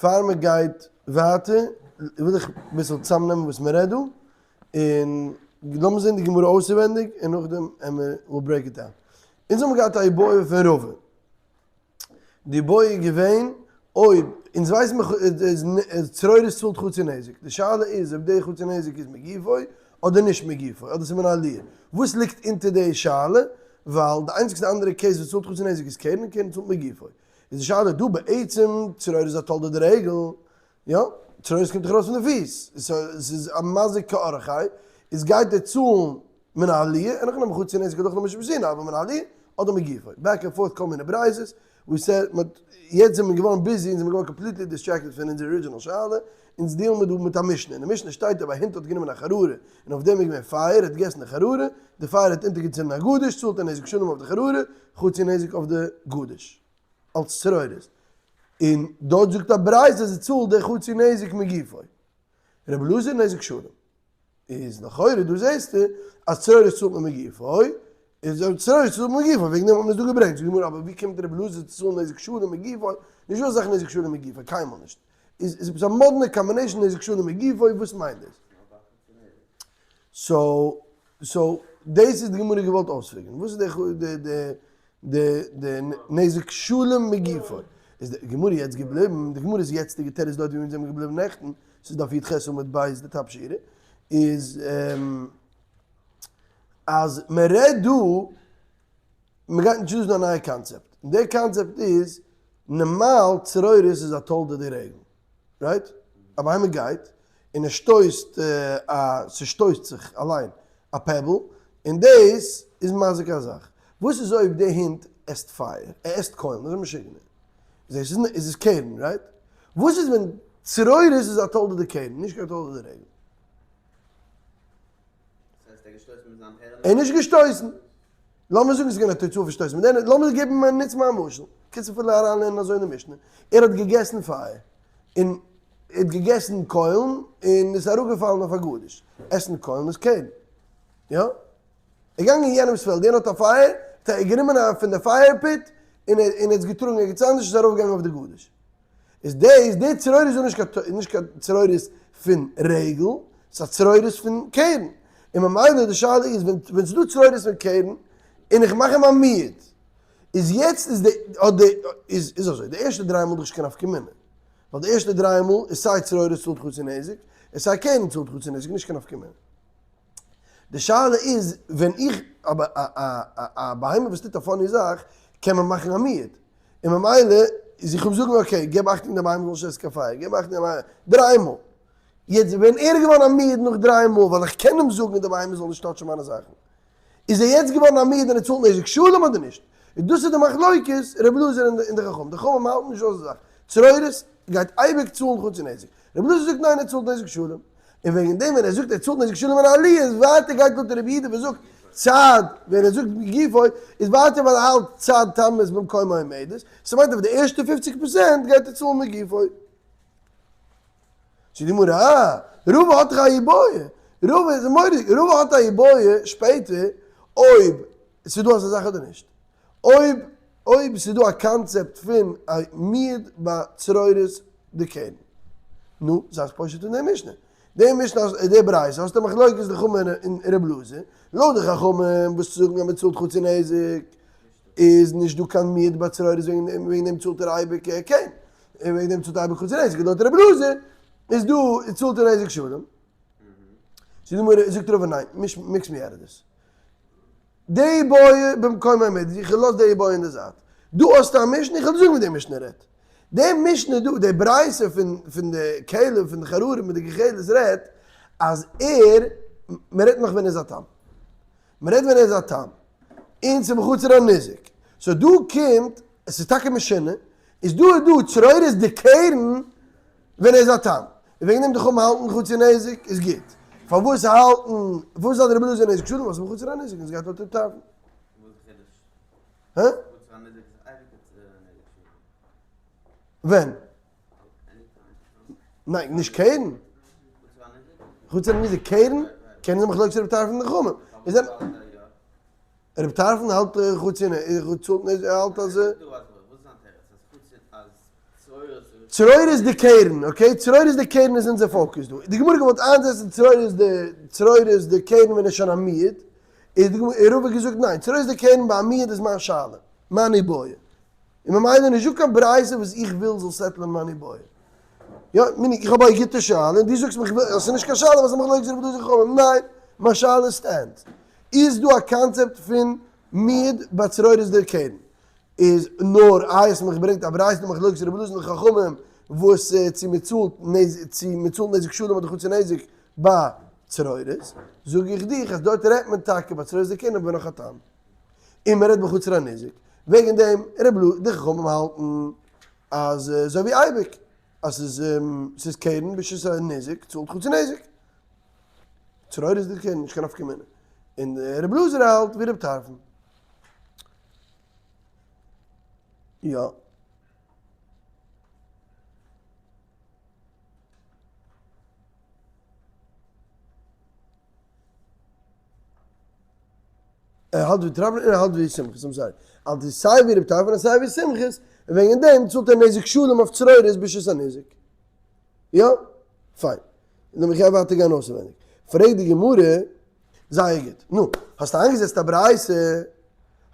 פאר מען גייט ווייטער וויל איך אביסל צאמנעמען וואס מען רעדט דא, און לאמיר זען די גמרא אויסעווענדיג און נאכדעם עמער we'll break it down. אונז האבן געהאט א איבעיא פון רבא. די איבעיא איז געווען אויב, אונז ווייסן מיר צרורות צאלט חצי נזק, די שאלה איז אויב די חצי נזק איז מגופו אדער נישט מגופו, אדער ס'איז מן העליה. וואס ליגט אונטער די שאלה? ווייל די איינציגסטע אנדערע case וואס צאלט חצי נזק איז קרן, און קרן צאלט מגופו. איז די שאלה דא בעצם צרורות איז א תולדה דרגל, יא, צרורות קומט דאך ארויס פון די פיס, סאו ס'איז א מזיק כאורחיה, איז גייט ער צאלן מן העליה, אין הכי נמי חצי נזק הלכה למשה מסיני, אבער מן העליה אדער מגופו, back and forth כל מיני ברייתות, ווי סעד, מ'האט, יעצט זענען מיר געווארן busy און זענען געווארן completely distracted פון אונזער original שאלה, אונז deal ן מיר דא מיט א משנה, אין די משנה שטייט אויב א הונט האט גענומען א חררה און אויף דעם איז געווען פייער, ער האט געגעסן די חררה, די פייער האט אונטערגעצינדן א גדיש, צאלט ער נזק שלם אויף די חררה, חצי נזק אויף די גדיש. אלס צרורות, און דארט זאגט א ברייתא אז ער צאלט די חצי נזק מגופו. רבי אלעזר נזק שלם. איז לכאורה דא זעסטו אז צרורות צאלט מען מגופו, איז אויב צרורות צאלט מען מגופו וועגן דעם האט מען עס דא געברענגט, זאגט די גמרא אבער ווי קומט רבי אלעזר צו צאלן נזק שלם מגופו, נישט דא אזא זאך נזק שלם מגופו, קיינמאל נישט. איז איז עפעס א מאדנע combination נזק שלם מגופו, וואס מיינט דאס? so so דאס איז די גמרא געוואלט אויספיגערן, וואס איז די די די די נזק שלם מגופו? איז די גמרא יעצט געבליבן, די גמרא'ס יעצטיגע תירוץ דארט ווי אונז זעמיר געבליבן נעכטן, ס'איז דף י"ח עמוד ב' די top שורה, איז אז מען רעדט דא, מען גייט introduce ן א נייע קאנצעפט, און די קאנצעפט איז, נארמאל צרורות איז א תולדה דרגל. right? א בהמה גייט און ער שטויסט א, ס'שטויסט זיך אליין א pebble, און דאס איז מזיק א זאך. וואס איז אויב די הונט עסט פייער? ער עסט קוילן, איז ער משוגענער. איז דאס איז עס קרן, right? וואס איז ווען צרורות איז א תולדה דקרן, נישט קיין תולדה דרגל? ער איז נישט געשטויסן. לאמיר זאגן ס'איז געווען א תוצאה פון שטויסן מיט דעם, לאמיר געבן מיין נוץ מיין משל, קיצור פון אריינלערנען אזוי אין די משנה, ער האט געגעסן פייער, און ער האט געגעסן קוילן, און עס איז אראפגעפאלן אויף א גדיש, עסן קוילן איז קרן, יא? ער איז געגאנגען אין יענעמ'ס פעלד, יענער האט א פייער, האט ער גענומען א פון די fire pit, און ער האט עס געטראגן ערגעץ אנדערש, איז ארויפגעגאנגען אויף די גדיש. איז דאס די צרורות איז נישט קיין נישט קיין צרורות פון רגל, ס'איז א צרורות פון קרן, און ממילא די שאלה איז ווען ווען ס'איז דא צרורות פון קרן און איך מאך אים א מועד, איז יעצט איז די האט די איז איז אזוי די ערשטע דריי מאל איז דאך נישט קיין נפקא מינה, ווייל די ערשטע דריי מאל איז סיי צרורות צאלט חצי נזק און סיי קרן צאלט חצי נזק נישט קיין נפקא מינה. די שאלה איז ווען איך אבער א א א א בהמה וואס טוט א funny זאך קען מען מאכן א מועד און ממילא איז איך האב זאגן okay געב אכטונג די בהמה זאל נישט עסן קיין פייער געב אכטונג די בהמה דריי מאל יעצט ווען ער איז געווארן א מועד נאך דריי מאל ווייל איך קען אים זאגן די בהמה זאל נישט touch ן מיינע זאכן איז ער יעצט געווארן א מועד און ער צאלט נזק שלם אדער נישט? און דאס איז די מחלוקת ר' אלעזר און די חכמים, די חכמים האלטן נישט אזא זאך, צרורות גייט אייביג צאלן חצי נזק, ר' אלעזר זאגט ניין ער צאלט נזק שלם, און וועגן דעם ווען ער זאגט ער צאלט נזק שלם אין עליה איז ווייטער גייט לויט רבי יהודה וואס זאגט צד, ווען ער זאגט מגופו איז ווייטער ווייל ער האלט צד תמות במקומה עומדת, ס'מיינט אויף די ערשטע פופציג פראצענט גייט ער צאלן מגופו. זאגט די גמרא, אה, רבא האט דאך א איבעיא, רבא איז מורא'דיג, רבא האט א איבעיא שפעטער אויב ס'איז דא אזא זאך אדער נישט, אויב אויב ס'איז דא א קאנצעפט פון א מועד ביי צרורות דקרן. נו, זיי פושט אין די משנה. די משנה האסט די ברייתא האסטו מחלוקת די חכמים און ר' אלעזר, לויט די חכמים וואס זאגן אז מ'צאלט חצי נזק איז נישט דא קיין מועד ביי צרורות וועגן דעם צאלט ער אייביג קרן, און וועגן דעם צאלט אייביג חצי נזק, לויט רבי אלעזר איז דא איז צאלט ער נזק שלם. זאגט די גמרא, זאגט רבא ניין, מיש mix מיר out דאס. די איבעיא במקומה עומדת, איך לאז די איבעיא אין די זייט. דא האסטו א משנה, איך וועל דיר זאגן ווי די משנה רעדט. די משנה דא, די ברייתא פון פון די כלב פון די חררה מיט די גחלת רעדט אז ער, מען רעדט נאך ווען ער איז א תם. מען רעדט ווען ער איז א תם, און ס'איז בחצר הניזק, so דא קומט, עס איז טאקע משונה, איז דא איז דא צרורות דקרן ווען ער איז א תם, און וועגן דעם די חכמים האלטן חצי נזק איז גוט, פארוואס האלטן, פארוואס האלט רבי אלעזר נזק שלם ווייל ס'איז בחצר הניזק און עס גייט לויט ר' טרפון. וואס איז די חידוש? הא? חצר הניזק איז אייביג נזק שלם. ווען? ניין, נישט קרן. חצר הניזק קרן? קרן איז א מחלוקת רבי טרפון און די חכמים. איז דען רבי טרפון האלט חצי נזק, צאלט נזק, ער האלט אז. צרורות דקרן, okay? צרורות דקרן איז אונזער focus דא. די גמרא געוואלט איינזעצן צרורות די צרורות דקרן ווען עס איז שוין א מועד, איז די גמרא, רבא געזאגט ניין, צרורות דקרן ביי א מועד איז מיין שאלה, מיין איבעיא. און ממילא נישט דא קיין ברייתא וואס איך וויל זאל settle ען מיין איבעיא. יא, meaning איך האב א גוטע שאלה און דו זאגסט מיך אז ס'איז נישט קיין שאלה ווייל ס'איז מחלוקת רבי אלעזר חכמים. ניין, מיין שאלה stand. איז דא א קאנצעפט פון מועד ביי צרורות דקרן? איז נאר איי האסט מיך געברענגט א ברייתא מחלוקת רבי אלעזר און חכמים וואס צו מ'צאלט צו מ'צאלט נזק שלם אדער חצי נזק ביי צרורות, זאג איך דיך אז דארט רעדט מען טאקע ביי צרורות דקרן אבער נאך א תם און מ'רעדט בחצר הניזק, וועגן דעם רב ל די חכמים האלטן אז אזוי ווי אייביג אז ס'איז ס'איז קרן בשעת הניזק צאלט חצי נזק, צרורות דקרן נישט קיין נפקא מינה, און רב אלעזר האלט ווי רב טרפון. יא. ער האלט ווי טרפון און ער האלט ווי סומכוס, I'm sorry. האלט ווי סיי ווי רב טרפון און סיי ווי סומכוס, און וועגן דעם צאלט ער נזק שלם אויף צרורות בשעת הניזק. יא? פיין. לאמיך גיין ווייטער גיין אויסענווייניג. פרעגט די גמרא. זייער גוט. נו, האסטו איינגעזעצט א ברייתא,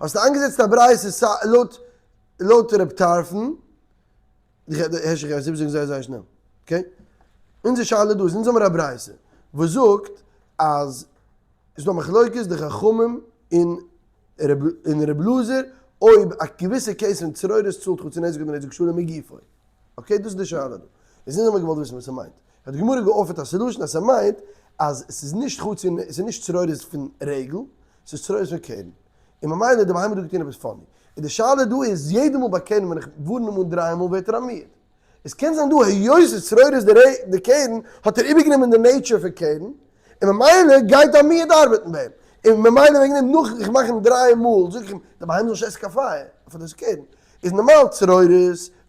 האסטו איינגעזעצט א ברייתא סיי לויט לויט רב טרפון, הערש איך גיי עס איבערזאגן זייער זייער שנעל, okay? אונזער שאלה דא איז, אונז האמיר א ברייתא וואס זאגט אז ס'איז דא מחלוקת די חכמים און און רב אלעזר אויב א געוויסע case פון צרורות צאלט חצי נזק אדער נזק שלם מגופו. okay, דאס איז די שאלה דא. איז אונז האמיר געוואלט וויסן וואס ס'מיינט. האט די גמרא גע offer ט א solution אז ס'מיינט אז ס'איז נישט חצי ס'איז נישט צרורות פון רגל, ס'איז צרורות פון קרן. און ממילא די בהמה האט דא געטון עפעס funny. און די שאלה דא איז יעדע מאל ביי קרן ווען איך ווארן אים אן דריי מאל ווערט ער א מועד. עס קען זיין דא היות ס'איז צרורות דקרן האט ער איבערגענומען די nature פון קרן, און ממילא גייט א מועד ארבעטן ביי אים. און ממילא וועגן דעם נאך איך מאך אים דריי מאל זאג איך אים די בהמה זאל נישט עסן קיין פייער, פאר דאס קרן. איז נארמאל צרורות,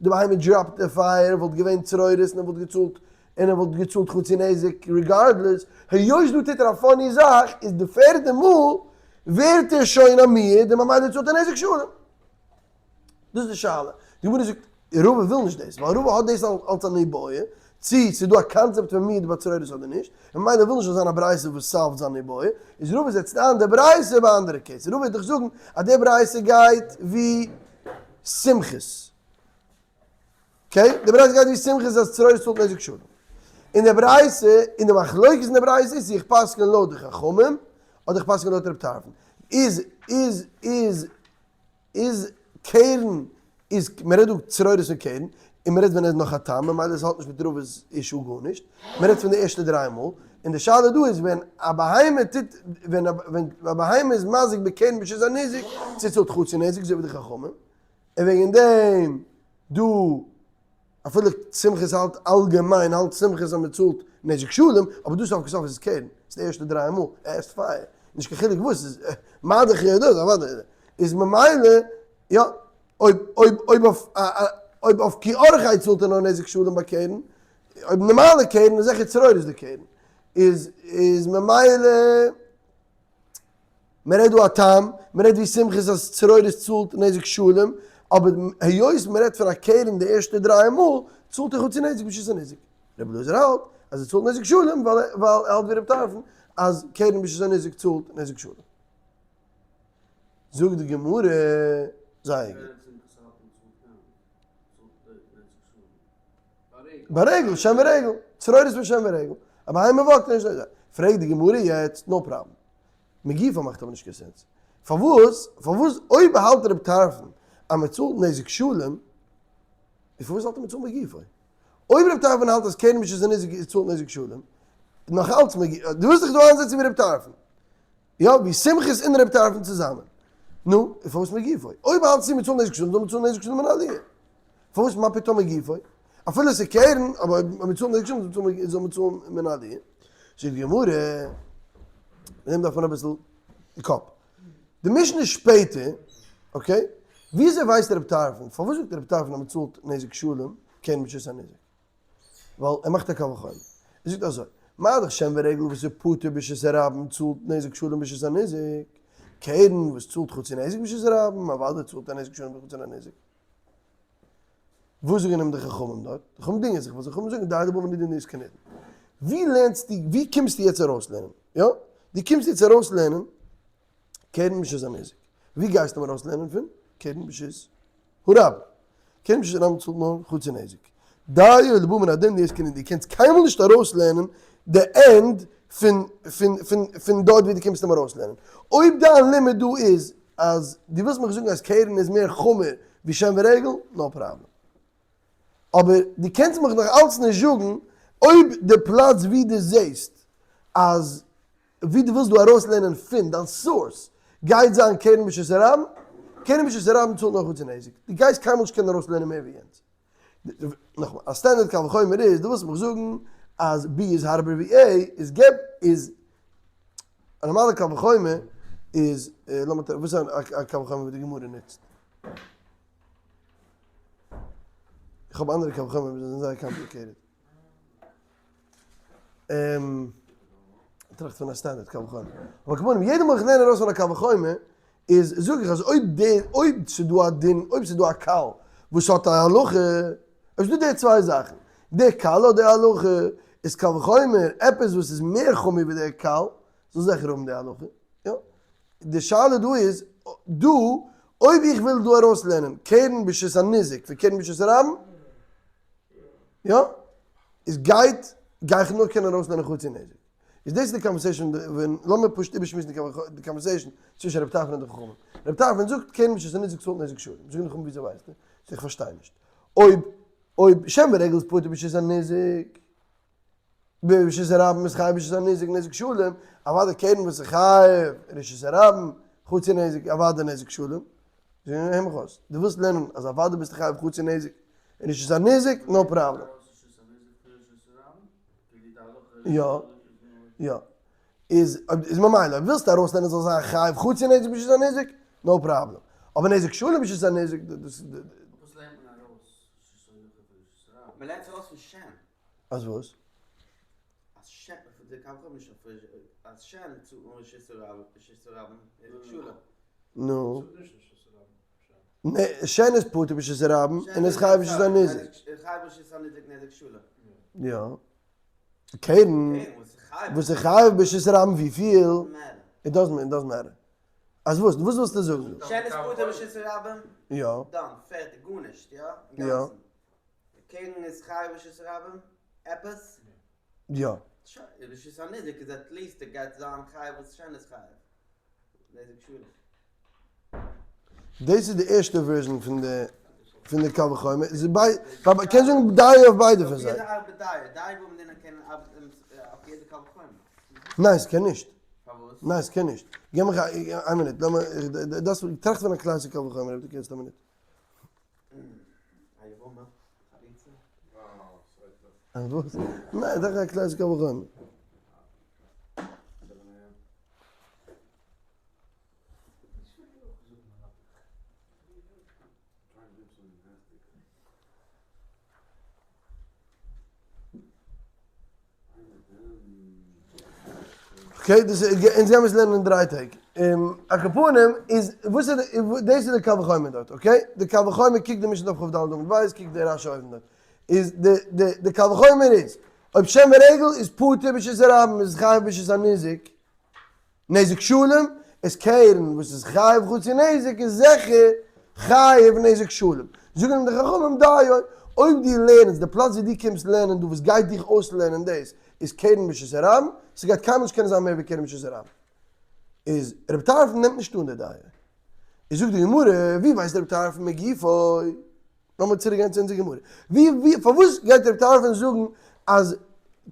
די בהמה drop ט די פייער וואלט געווען צרורות און ער וואלט געצאלט און ער וואלט געצאלט חצי נזק regardless, היות דא טוט ער א funny זאך איז די פערדע מאל ווערט ער שוין א מועד און ממילא צאלט ער נזק שלם. דאס איז די שאלה. די גמרא זאגט רבא וויל נישט דאס ווייל רבא האט דאס אלס אן איבעיא צי ס'איז דא א קאנצעפט פון מועד ביי צרורות אדער נישט, און ממילא וויל נישט זאל זיין א ברייתא וואס solve ט זיין איבעיא, איז רבא זעצט איין די ברייתא ביי אנדערע case, רבא וועט דיך זאגן אז די ברייתא גייט ווי סומכוס, okay? די ברייתא גייט ווי סומכוס אז צרורות צאלט נזק שלם. און די ברייתא, און די מחלוקת אין די ברייתא איז צו איך פסק'ן לויט די חכמים אדער איך פסק'ן לויט רב טרפון. איז איז איז איז קרן איז מען רעדט דא צרורות פון קרן, און מען רעדט ווען ער איז נאך א תם, ממילא עס האט נישט מיט רבא'ס issue גארנישט, מען רעדט פון די ערשטע דריי מאל, און די שאלה דא איז ווען א בהמה טוט ווען ווען א בהמה איז מזיק בקרן בשעת הניזק, צו צאלט חצי נזק אזוי ווי די חכמים, און וועגן דעם דא אפילו סומכוס האלט אלגעמיין האלט סומכוס אז מען צאלט נזק שלם, אבער דא סוף כל סוף איז עס קרן, ס'איז די ערשטע דריי מאל, ער עסט פייער, נישט קיין חילוק וואס ס'איז, מה דאך יא דאס, אוודאי, איז ממילא, יא, אויב אויב אויב אויף אויב אויף כי אורחיה צאלט ער נאר נזק שלם ביי קרן, אויב נארמאלע קרן איז זיכער צרורות דקרן, איז איז ממילא. מען רעדט דא א תם, מען רעדט ווי סומכוס אז צרורות צאלט נזק שלם, אבער היות מען רעדט פון א קרן די ערשטע דריי מאל, צאלט ער חצי נזק בשעת הניזק. רבי אלעזר האלט אז ער צאלט נזק שלם ווייל ער האלט ווי רבי טרפון אז קרן בשעת הניזק צאלט נזק שלם. זאגט די גמרא זייער גוט. ברגל, שן ורגל, צרורות פון שן ורגל, א בהמה וואקט נישט אזוי. פרעגט די גמרא יעצט, no problem. מגופו מאכט אבער נישט קיין sense. פארוואס, פארוואס אויב האלט רב טרפון אז מען צאלט נזק שלם, איז פארוואס האלט ער מען צאלט מגופו? אויב רב טרפון האלט אז קרן בשעת הניזק איז צאלט נזק שלם, נאך אלץ מגופו, דו ווילסט דיך דא איינזעצן ווי רב טרפון. יא, ווי סומכוס און רב טרפון צוזאמען. נו, און פארוואס מגופו? אויב האלטסטו מען צאלט נזק שלם, זאל מען צאלן נזק שלם אין עליה. פארוואס מה פתאום מגופו? אפילו עס איז קרן, אבער אויב מען צאלט נזק שלם, זאל מען צאלן מן העליה. זאגט די גמרא, מיט דעם דארף מען אביסל קאפ. די משנה שפעטער, okay, וויאזוי ווייסט רב טרפון, פארוואס זאגט רב טרפון אז מען צאלט נזק שלם, קרן בשעת הניזק? ווייל ער מאכט א קל וחומר. ער זאגט אזוי, מה דאך שן ורגל וואס איז פטור בשעת הרבים צאלט נזק שלם בשעת הניזק, קרן וואס צאלט חצי נזק בשעת הרבים, אוודאי צאלט ער נזק שלם בחצי הניזק. וואס זאגן אים די חכמים דארט? די חכמים דינגען זיך וואס די חכמים זאגן, דיו לבא מנידון להיות כנידון. ווי לערנסטו, ווי קומסטו יעצט ארויסלערנען? יא? דו קומסט יעצט ארויסלערנען קרן ברשות הניזק. ווי גייסטו אים ארויסלערנען פון קרן ברשות הרבים? קרן ברשות הרבים צאלט נאר חצי נזק. דיו לבא מן הדין להיות כנידון. דו קענסט קיינמאל נישט ארויסלערנען די end פון פון פון פון דארט ווי דו קומסט אים ארויסלערנען. אויב דיין לימוד דא איז אז דו ווילסט מיך זאגן אז קרן איז מער חמור ווי שן ורגל, no problem. אבער דו קענסט מיך נאך אלץ נישט זאגן אויב די פלאץ ווי דו זעסט אז ווי דו ווילסט דא ארויסלערנען פון דיין source גייט זיין קרן ברשות הרבים, קרן ברשות הרבים צאלט נאר חצי נזק, דו גייסט קיינמאל נישט קענען ארויסלערנען מער ווי יענץ. נאכאמאל, א standard קל וחומר איז, דו ווילסט מיך זאגן אז B איז הארבער ווי A, איז געב איז א נארמאלע קל וחומר איז, לאמיר טרעפן, וואס איז א קל וחומר וואס די גמרא נוצט? איך האב אנדערע קל וחומר וואס זענען זייער complicated. טראכט פון א standard קל וחומר. אבער כמובן, יעדע מאל איך לערן ארויס פון א קל וחומר, איז זאג איך אז אויב די, אויב ס'איז דא א דין, אויב ס'איז דא א קל וואס האט א הלכה, אויב ס'איז דא די צוויי זאכן, די קל האט די הלכה, איז קל וחומר עפעס וואס איז מער חמור ווי די קל, זאל זיכער האבן די הלכה. יא. די שאלה דא איז, דא, אויב איך וויל דא ארויסלערנען קרן ברשות הניזק פון קרן ברשות הרבים, יא, איז גייט, גיי איך נאר קענען ארויסלערנען חצי נזק. איז דאס איז די conversation ווען, לאמיר פשוט איבערשמועסן די conversation צווישן רבי טרפון און די חכמים. רבי טרפון זאגט קרן ברשות הניזק צאלט נזק שלם. זאגן די חכמים וויאזוי ווייסטו? זאגט איך פארשטיי נישט. אויב אויב שן ורגל איז פטור ברשות הניזק, ברשות הרבים איז חייב ברשות הניזק נזק שלם, אוודאי קרן וואס איז חייב רשות הרבים חצי נזק אוודאי נזק שלם. זאג הער מיך אויס, דו ווילסט לערנען אז אוודאי ביסטו חייב חצי נזק און רשות הניזק, no problem. יא, יא. איז איז ממילא אויב ווילסטו ארויסלערנען זאל זיין חייב חצי נזק ברשות הניזק, no problem. אבער נזק שלם ברשות הניזק, דאס. וואס לערנט מען ארויס רשות היחיד פון רשות הרבים? מען לערנט עס ארויס פון שן. אז וואס? אז שן, די קו האב נישט אויף אז שן צו אן רשות הרבים, רשות הרבים איז שלום. נו. שן איז פטור ברשות הרבים און איז חייב ברשות הניזק. חייב ברשות הניזק נזק שלם. יא. קרן וואס איז חייב ברשות הרבים וויפיל? It doesn't matter. אז וואס? וואס ווילסטו זאגן? שן איז פטור ברשות הרבים? יא. done, פערטיג, גארנישט, יא? יא. קרן איז חייב ברשות הרבים? עפעס? יא. שוין, ברשות הניזק איז at least ער גייט זיין חייב וואס שן איז חייב. נזק שלם. דאס איז די ערשטע version פון די פון די קל וחומר, איז ביי קענסט זאגן דיי אויף ביידע פון זיי. ניין ס'קען נישט. ניין ס'קען נישט. געב מיך איין מינוט, לאמיר, דאס טראכט פון א classic קל וחומר אויב דו קענסט א מינוט. וואס? ניין, דאך א classic קל וחומר. Okay, דאס איז, אונז גיימיר עס לערנען אין דריי טעג. על כל פנים, איז, וואס איז די, דאס איז די קל וחומר דארט, okay? די קל וחומר, קוק די משנה דף כ"ד עמוד ב', קוק די רש"י אויבן דארט. איז די, די, די קל וחומר איז, אויב שן ורגל איז פטור ברשות הרבים, איז חייב ברשות הניזק, נזק שלם, איז קרן וואס איז חייב חצי נזק איז זיכער חייב נזק שלם. זאגן אים די חכמים דיו, אויב דו לערנסט, די פלאץ ווי דו קומסט לערנען דא וואס גייט דיך אויסלערנען דאס איז קרן ברשות הרבים, ס'גייט קיינמאל נישט קענען זיין מער ווי קרן ברשות הרבים. איז רבי טרפון נעמט נישט אן די דיעה. איז זאגט די גמרא, ווי ווייסט רבי טרפון מגופו? לאמיר צוריק גיין צו אונזער גמרא. ווי ווי פארוואס גייט רבי טרפון זאגן אז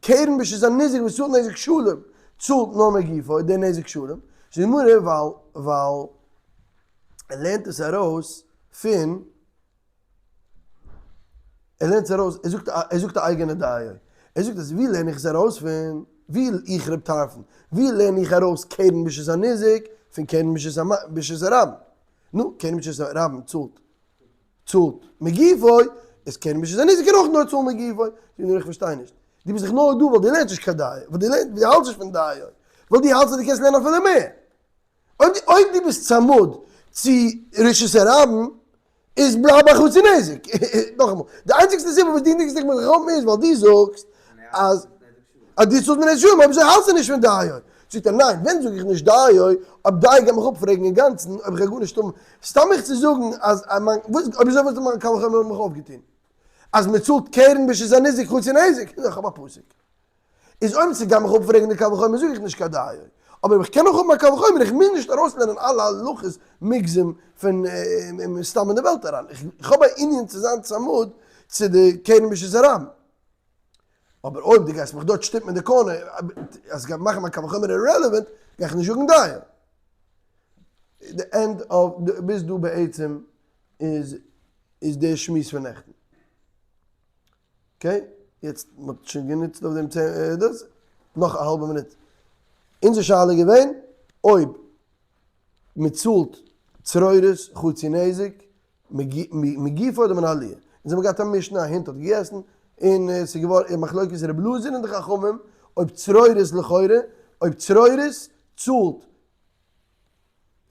קרן ברשות הניזק וואס צאלט נזק שלם צאלט נאר מגופו די נזק שלם? זאגט די גמרא ווייל ווייל ער לערנט עס ארויס פון ער לערנט עס ארויס ער זאגט ער זאגט א אייגענע דעה ער זאגט אז ווי לערן איך עס ארויס פון ווי איך רבי טרפון ווי לערן איך ארויס קרן ברשות הניזק פון קרן ברשות הרבים? נו קרן ברשות הרבים צאלט צאלט מגופו, איז קרן ברשות הניזק קען אויך נאר צאלן מגופו, זאג נאר איך פארשטיי נישט, דו ביסט דאך נאר דא ווייל דו לערנסט נישט קיין דיעה, ווייל דו לערנסט, דו האלטסט נישט פון דיעה, ווייל דו האלטסט אז דו קענסט לערנען אפילו מער. אויב דו אויב דו ביסט צמוד צו רשות הרבים, איז בלייב ביי חצי נזק. נאכאמאל, די איינציגסטע סיבה וואס דו דינגסט דיך מיט חכמים איז ווייל דו זאגסט אז אז דו צאלסט מיר נזק שלם, אויב אזוי האלטסטו נישט פון דיו. זאגט ער ניין, ווען זאג איך נישט דיו, אויב דיו גייט מיך אפפרעגן אינגאנצן, אויב איך גיי גארנישט האבן, סתם מיך צו זאגן אז מיין, וואס, אויב אזוי וואס האט מיין קל וחומר מיך אויפגעטון? אז מען צאלט קרן בשעת הניזק חצי נזק, איך האב א פסוק. איז אויב ס'גייט מיך אפפרעגן די קל וחומר זאג איך נישט קיין דיו, אבער איך קען נאך האבן א קל וחומר, איך מוז נישט ארויסלערנען אלע הלכות מוגזם פון סתם אין די וועלט אריין, איך האב א ענין צו זיין צמוד צו די קרן ברשות הרבים. אבער אויב דו גייסט מיך דארט שטופן מיט די corner אז ס'גייט מאכן מיין קל וחומר irrelevant, גיי איך נישט זאגן דיו. די end of ביז דא בעצם איז איז די שמועס פון נעכטן. okay, יעצט מען האט שוין גענוצט אויף דעם צען דאס, נאך א האלבע מינוט. אונזער שאלה איז געווען אויב מען צאלט צרורות חצי נזק מגופו אדער מן העליה. אונז האבן געהאט א משנה א הונט האט געגעסן און עס איז געווארן מחלוקת ר' אלעזר און די חכמים אויב צרורות לכאורה אויב צרורות צאלט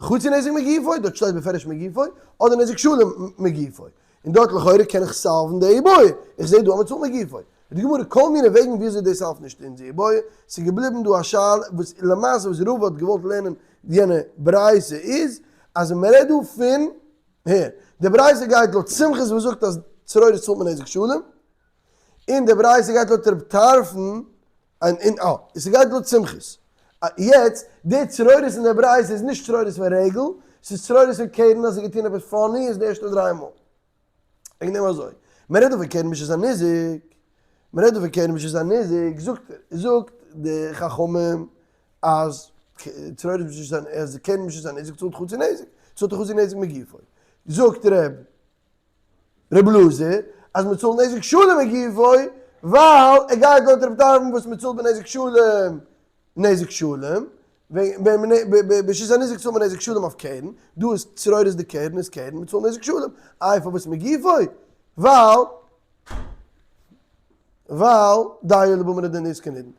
חצי נזק מגופו, דארט שטייט בפירוש מגופו, אדער נזק שלם מגופו. און דארט לכאורה קען איך solve ן די איבעיא, איך זעה דא אז מ'צאלט מגופו. די גמרא כל מיני וועגן וויאזוי דאס solve ט נישט אונזער איבעיא, ס'איז געבליבן דא א שאלה וואס למעשה וואס רבא האט געוואלט לערנען יענע ברייתא איז אז מ'רעדט דא פון, הער, די ברייתא גייט לויט סומכוס וואס זאגט אז צרורות צאלט מען נזק שלם, און די ברייתא גייט לויט רב טרפון, און און אה, ס'גייט לויט סומכוס. יעצט, די צרורות אין די ברייתא איז נישט צרורות פון רגל, ס'איז צרורות פון קרן אז ס'האט געטון עפעס funny איז די ערשטע דריי מאל. וועגן דעם אזוי. מ'רעדט דא פון קרן ברשות הניזק, מ'רעדט דא פון קרן ברשות הניזק, זאגט זאגט די חכמים אז צרורות ברשות אז קרן ברשות הניזק צאלט חצי נזק, צאלט ער חצי נזק מגופו. זאגט ר' ר' אלעזר אז מען צאלט נזק שלם מגופו ווייל ער גייט לויט רב טרפון וואס מען צאלט בנזק שלם נזק שלם, ברשות הניזק צאלט מען נזק שלם אויף קרן, דא איז צרורות די קרן איז קרן מען צאלט נזק שלם, איי פארוואס מגופו? ווייל ווייל דיו לבא מן הדין איז כנדון.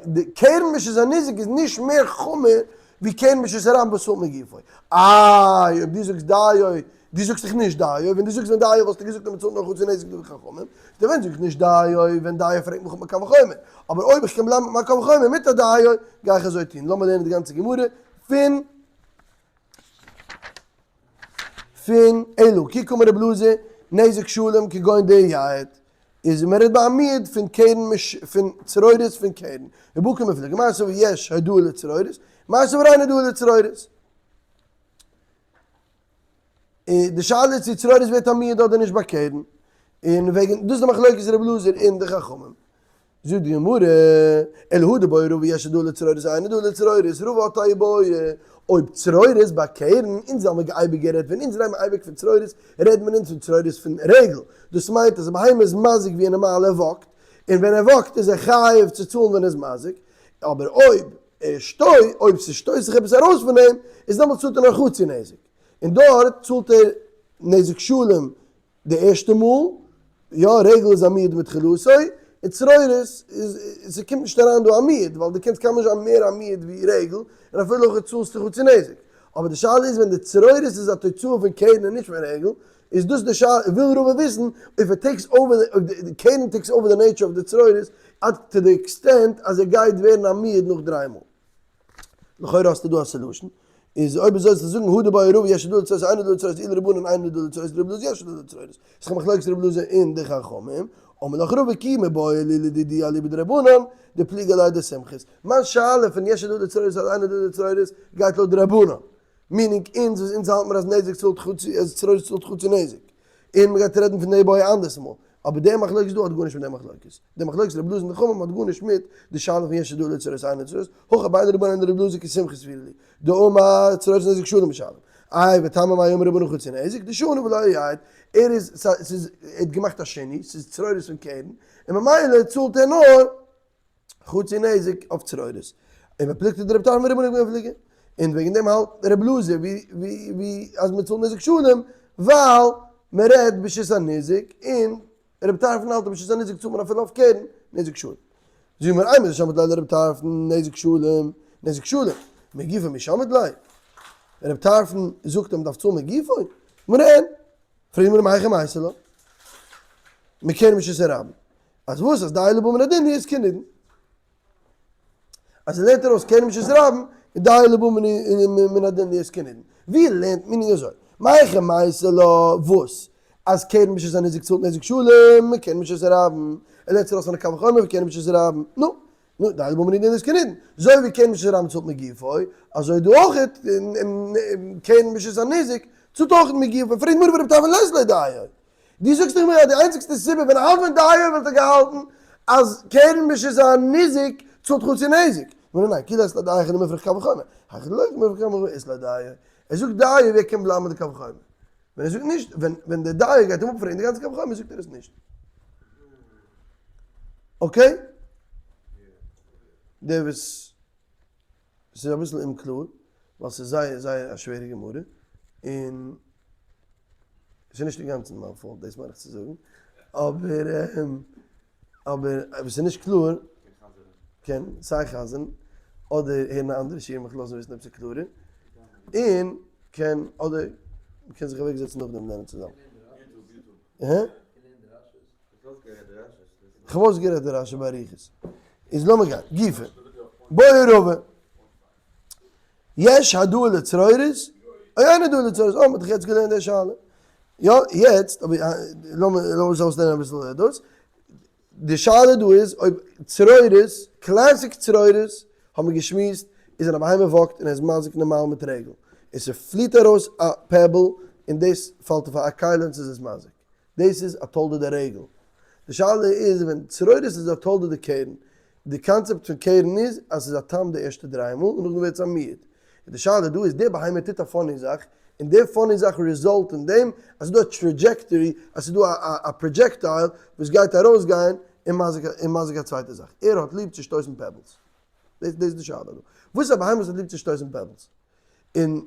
די קרן ברשות הניזק איז נישט מער חמור ווי קרן ברשות הרבים וואס צאלט מגופו. איי אויב דו זאגסט דיו, דו זאגסט דאך נישט דיו, ווען דו זאגסט ווען דיו וואלסטו געזאגט אז מ'צאלט נאר חצי נזק דברי חכמים, איז ווען זאג איך נישט דיו ווען דיו פרעגט מיך אפ מיט קל וחומר, אבער אויב איך קען בלייבן מיט מיין קל וחומר מיט א דיו, גיי איך אזוי טון. לאמיר לערנען די גאנצע גמרא פון פון אלא כי קאמר רבי אלעזר נזק שלם כגון דייעד איז מען רעדט ביי א מועד פון קרן מש פון צרורות פון קרן ובא קמיפלגי מר סבר יש הודאה לצרורות מר סבר אין הודאה לצרורות די שאלה איז צו צרורות ווערט א מועד אדער נישט ביי קרן און וועגן דאס איז די מחלוקת רבי אלעזר און די חכמים. זאגט די גמרא, אלא הא דבעי רבא יש הודאה לצרורות אין הודאה לצרורות, רבא האט א איבעיא, אויב צרורות ביי קרן, אונז האמיר אייביג גערעדט ווען אונז רעדן אייביג פון צרורות, רעדט מען אונז פון צרורות פון רגל, דאס מיינט אז א בהמה איז מזיק ווי א נארמאלער walk ט, און ווען ער walk ט איז ער חייב צו צאלן ווען ער איז מזיק, אבער אויב ער שטוי, אויב ס'שטויסט זיך עפעס ארויס פון אים, איז דעמאלטס צאלט ער נאר חצי נזק, און דארט צאלט ער נזק שלם די ערשטע מאל, יא, רגל איז א מועד מתחילתו, און צרורות איז, ס'קומט נישט אריין דא א מועד, ווייל דו קענסט קיינמאל נישט זיין מער א מועד ווי רגל, און אפילו אויך צאלסטו חצי נזק. אבער די שאלה איז ווען די צרורות איז א תוצאה פון קרן און נישט פון רגל, איז דאס די שאלה, וויל רבא וויסן אויב it takes over, אויב די קרן takes over די nature אוו די צרורות, עד to the extent אז ער גייט ווערן א מועד נאך דריי מאל. לכאורה האסטו דא א solution, איז אויב אזוי זאלסטו זאגן הא דבעי רבא יש הודאה לצרורות אין הודאה לצרורות אי לרבנן אין הודאה לצרורות לרבי אלעזר יש הודאה לצרורות, איז דאך מחלוקת רבי אלעזר און די חכמים, אמר לך רבא כי מיבעיא לי לדידי אליבא דרבנן דפליגי עלי דסומכוס, מיין שאלה פון יש הודאה לצרורות אדער אין הודאה לצרורות גייט לויט די רבנן, meaning אונז וואס אונז האלט מיר אז נזק צאלט חצי אז צרורות צאלט חצי נזק, און מ'גייט רעדן פון די איבעיא אנדערס מאל, אבער די מחלוקת דא האט גארנישט מיט די מחלוקת. די מחלוקת רבי אלעזר און די חכמים האט גארנישט מיט די שאלה פון יש הודאה לצרורות אין לצרורות, הכא בין רבנן לרבי אלעזר כסומכוס סבירא להו, דאמר צרורות נזק שלם משלם. איי וטעמא מאי אמור רבנן חצי נזק, דשני ולא אייעד, ער איז ס'איז ער האט געמאכט א שינוי, ס'איז צרורות פון קרן, און ממילא צאלט ער נאר חצי נזק אויף צרורות. און בפלוגתא דרבי טרפון ורבנן קמיפלגי. און וועגן דעם האלט רבי אלעזר ווי ווי ווי אז מען צאלט נזק שלם ווייל מען רעדט ברשות הניזק, און רבי טרפון האלט אז ברשות הניזק צאלט מען אפילו אויף קרן נזק שלם. זאג מיר אימר דשמעת ליה לרבי טרפון נזק שלם נזק שלם מגופו מי שמעת ליה? רבי טרפון זאגט אז מען דארף צאלן מגופו? מרן. פרעגט די גמרא מהיכא מייתי לה? מקרן ברשות הרבים. אז וואס אז דיו לבא מן הדין להיות כנידון. אז ער לערנט ארויס קרן ברשות הרבים איז דיו לבא מן הדין להיות כנידון. ווי לערנט מען אזוי? מהיכא מייתי לה וואס? אז קרן ברשות הניזק צאלט נזק שלם, קרן ברשות הרבים. ער לערנט עס ארויס פון א קל וחומר פון קרן ברשות הרבים. נו, נו, דיו לבא מן הדין להיות כנידון. אזוי ווי קרן ברשות הרבים צאלט מגופו, אזוי דא אויך קרן ברשות הניזק צאלט אויך מגופו. פרעגט די גמרא ורבי טרפון לית ליה דיו. דו זאגסט דאך מיר אז די איינציגסטע סיבה ווען האלט ווען דיו וואלט ער געהאלטן אז קרן ברשות הניזק צאלט חצי נזק. נו ניין, כי לית ליה דיו היכא דמפרך קל וחומר, היכא דלא מפרך קל וחומר אית ליה דיו. ער זאגט דיו ווער קען בלייבן מיט די קל וחומר? ווען ער זאגט נישט, ווען די דיו גייט אים אפפרעגן די גאנצע קל וחומר זאגט ער עס נישט. okay? דער וואס ס'איז אביסל אומקלאר, ווייל ס'איז זייער זייער א שווערע גמרא, און ס'איז נישט אינגאנצן מיין fault, דאס מיין איך צו זאגן, אבער אבער אויב ס'איז נישט קלאר, קען סיי חזר'ן, אדער הערן א אנדערע שיעור מיך לאזן וויסן אויב ס'איז קלארער, און קען אדער מ'קען זיך אוועקזעצן נאכדעם לערנען צוזאמען. כ'האב אויסגערעדט די רשי באריכות. איז לאמיר גיין. גופא. בעי רבא. יש העדאה לצרורות? או אין העדאה לצרורות? אה, מ'האט דאך יעצט געלערנט די שאלה. יא, יעצט, אבער לאמיר עס אויסלערנען אביסל דאס. די שאלה דא איז אויב צרורות, classic צרורות, האבן מיר געשמועסט, איז ווען א בהמה walk ט און ער איז מזיק נארמאל מיט רגל, און ס'פליט ארויס א pebble און דאס פאלט אויף א כלי און ס'איז עס מזיק. דאס איז א תולדה דרגל. די שאלה איז ווען צרורות איז א תולדה דקרן. די קאנצעפט פון קרן איז אז ס'איז א תם די ערשטע דריי מאל און נאכדעם ווערט עס א מועד. און די שאלה דא איז די בהמה טוט א funny זאך און די funny זאך result אין דעם אז ס'איז דא א trajectory אז ס'איז דא א projectile וואס גייט ארויסגיין און מזיק א צווייטע זאך. ער האט ליב צו שטויסן pebbles. דאס איז די שאלה דא. וואס איז א בהמה וואס האט ליב צו שטויסן pebbles? און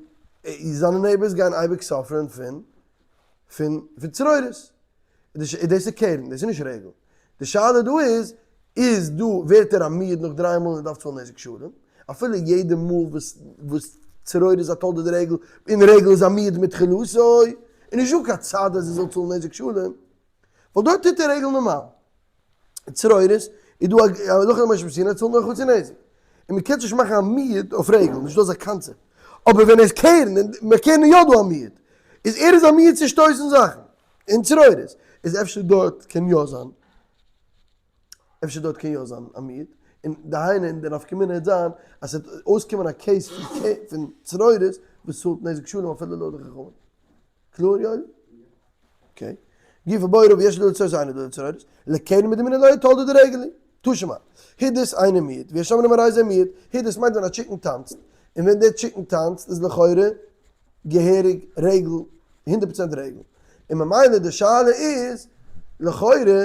זיינע neighbors גייען אייביג suffer ען פון פון פון צרורות. דאס איז קרן, דאס איז נישט רגל. די שאלה דא איז, איז דא ווערט ער א מועד נאך דריי מאל און דארף צאלן נזק שלם? אפילו יעדע מאל וואס וואס צרורות איז א תולדה דרגל, און רגל איז א מועד מתחילתו, איז נישטא קיין צד אז ער זאל צאלן נזק שלם. ווייל דארט טוט ער רגל נארמאל. צרורות איז דא א הלכה למשה מסיני צאלט נאר חצי נזק. און מען קען נישט מאכן א מועד אויף רגל, נישטא אזא קאנצעפט. אבער ווען ער איז קרן, און מען קען יא דא א מועד, איז ער איז א מועד צו שטויסן זאכן, און צרורות, איז אפשר דארט קען יא זיין, אפשר דארט קען יא זיין א מועד, און דהיינו אין די נפקא מינה וועט זיין אז ס'וועט אויסקומען א case פון צרורות וואס צאלט נזק שלם אפילו לויט די חכמים. קלאר יואלי? okay. גופא בעי רבא יש העדאה לצרורות אין העדאה לצרורות, לקרן מדמינא לא תולדה דרגל היא. תא שמע. הידוס אינו מועד, ויש אומרים הרי זה מועד, הידוס מיינט ווען א chicken טאנצט, און ווען דער chicken טאנצט איז לכאורה געהעריג רגל, 100% רגל. און ממילא די שאלה איז, לכאורה,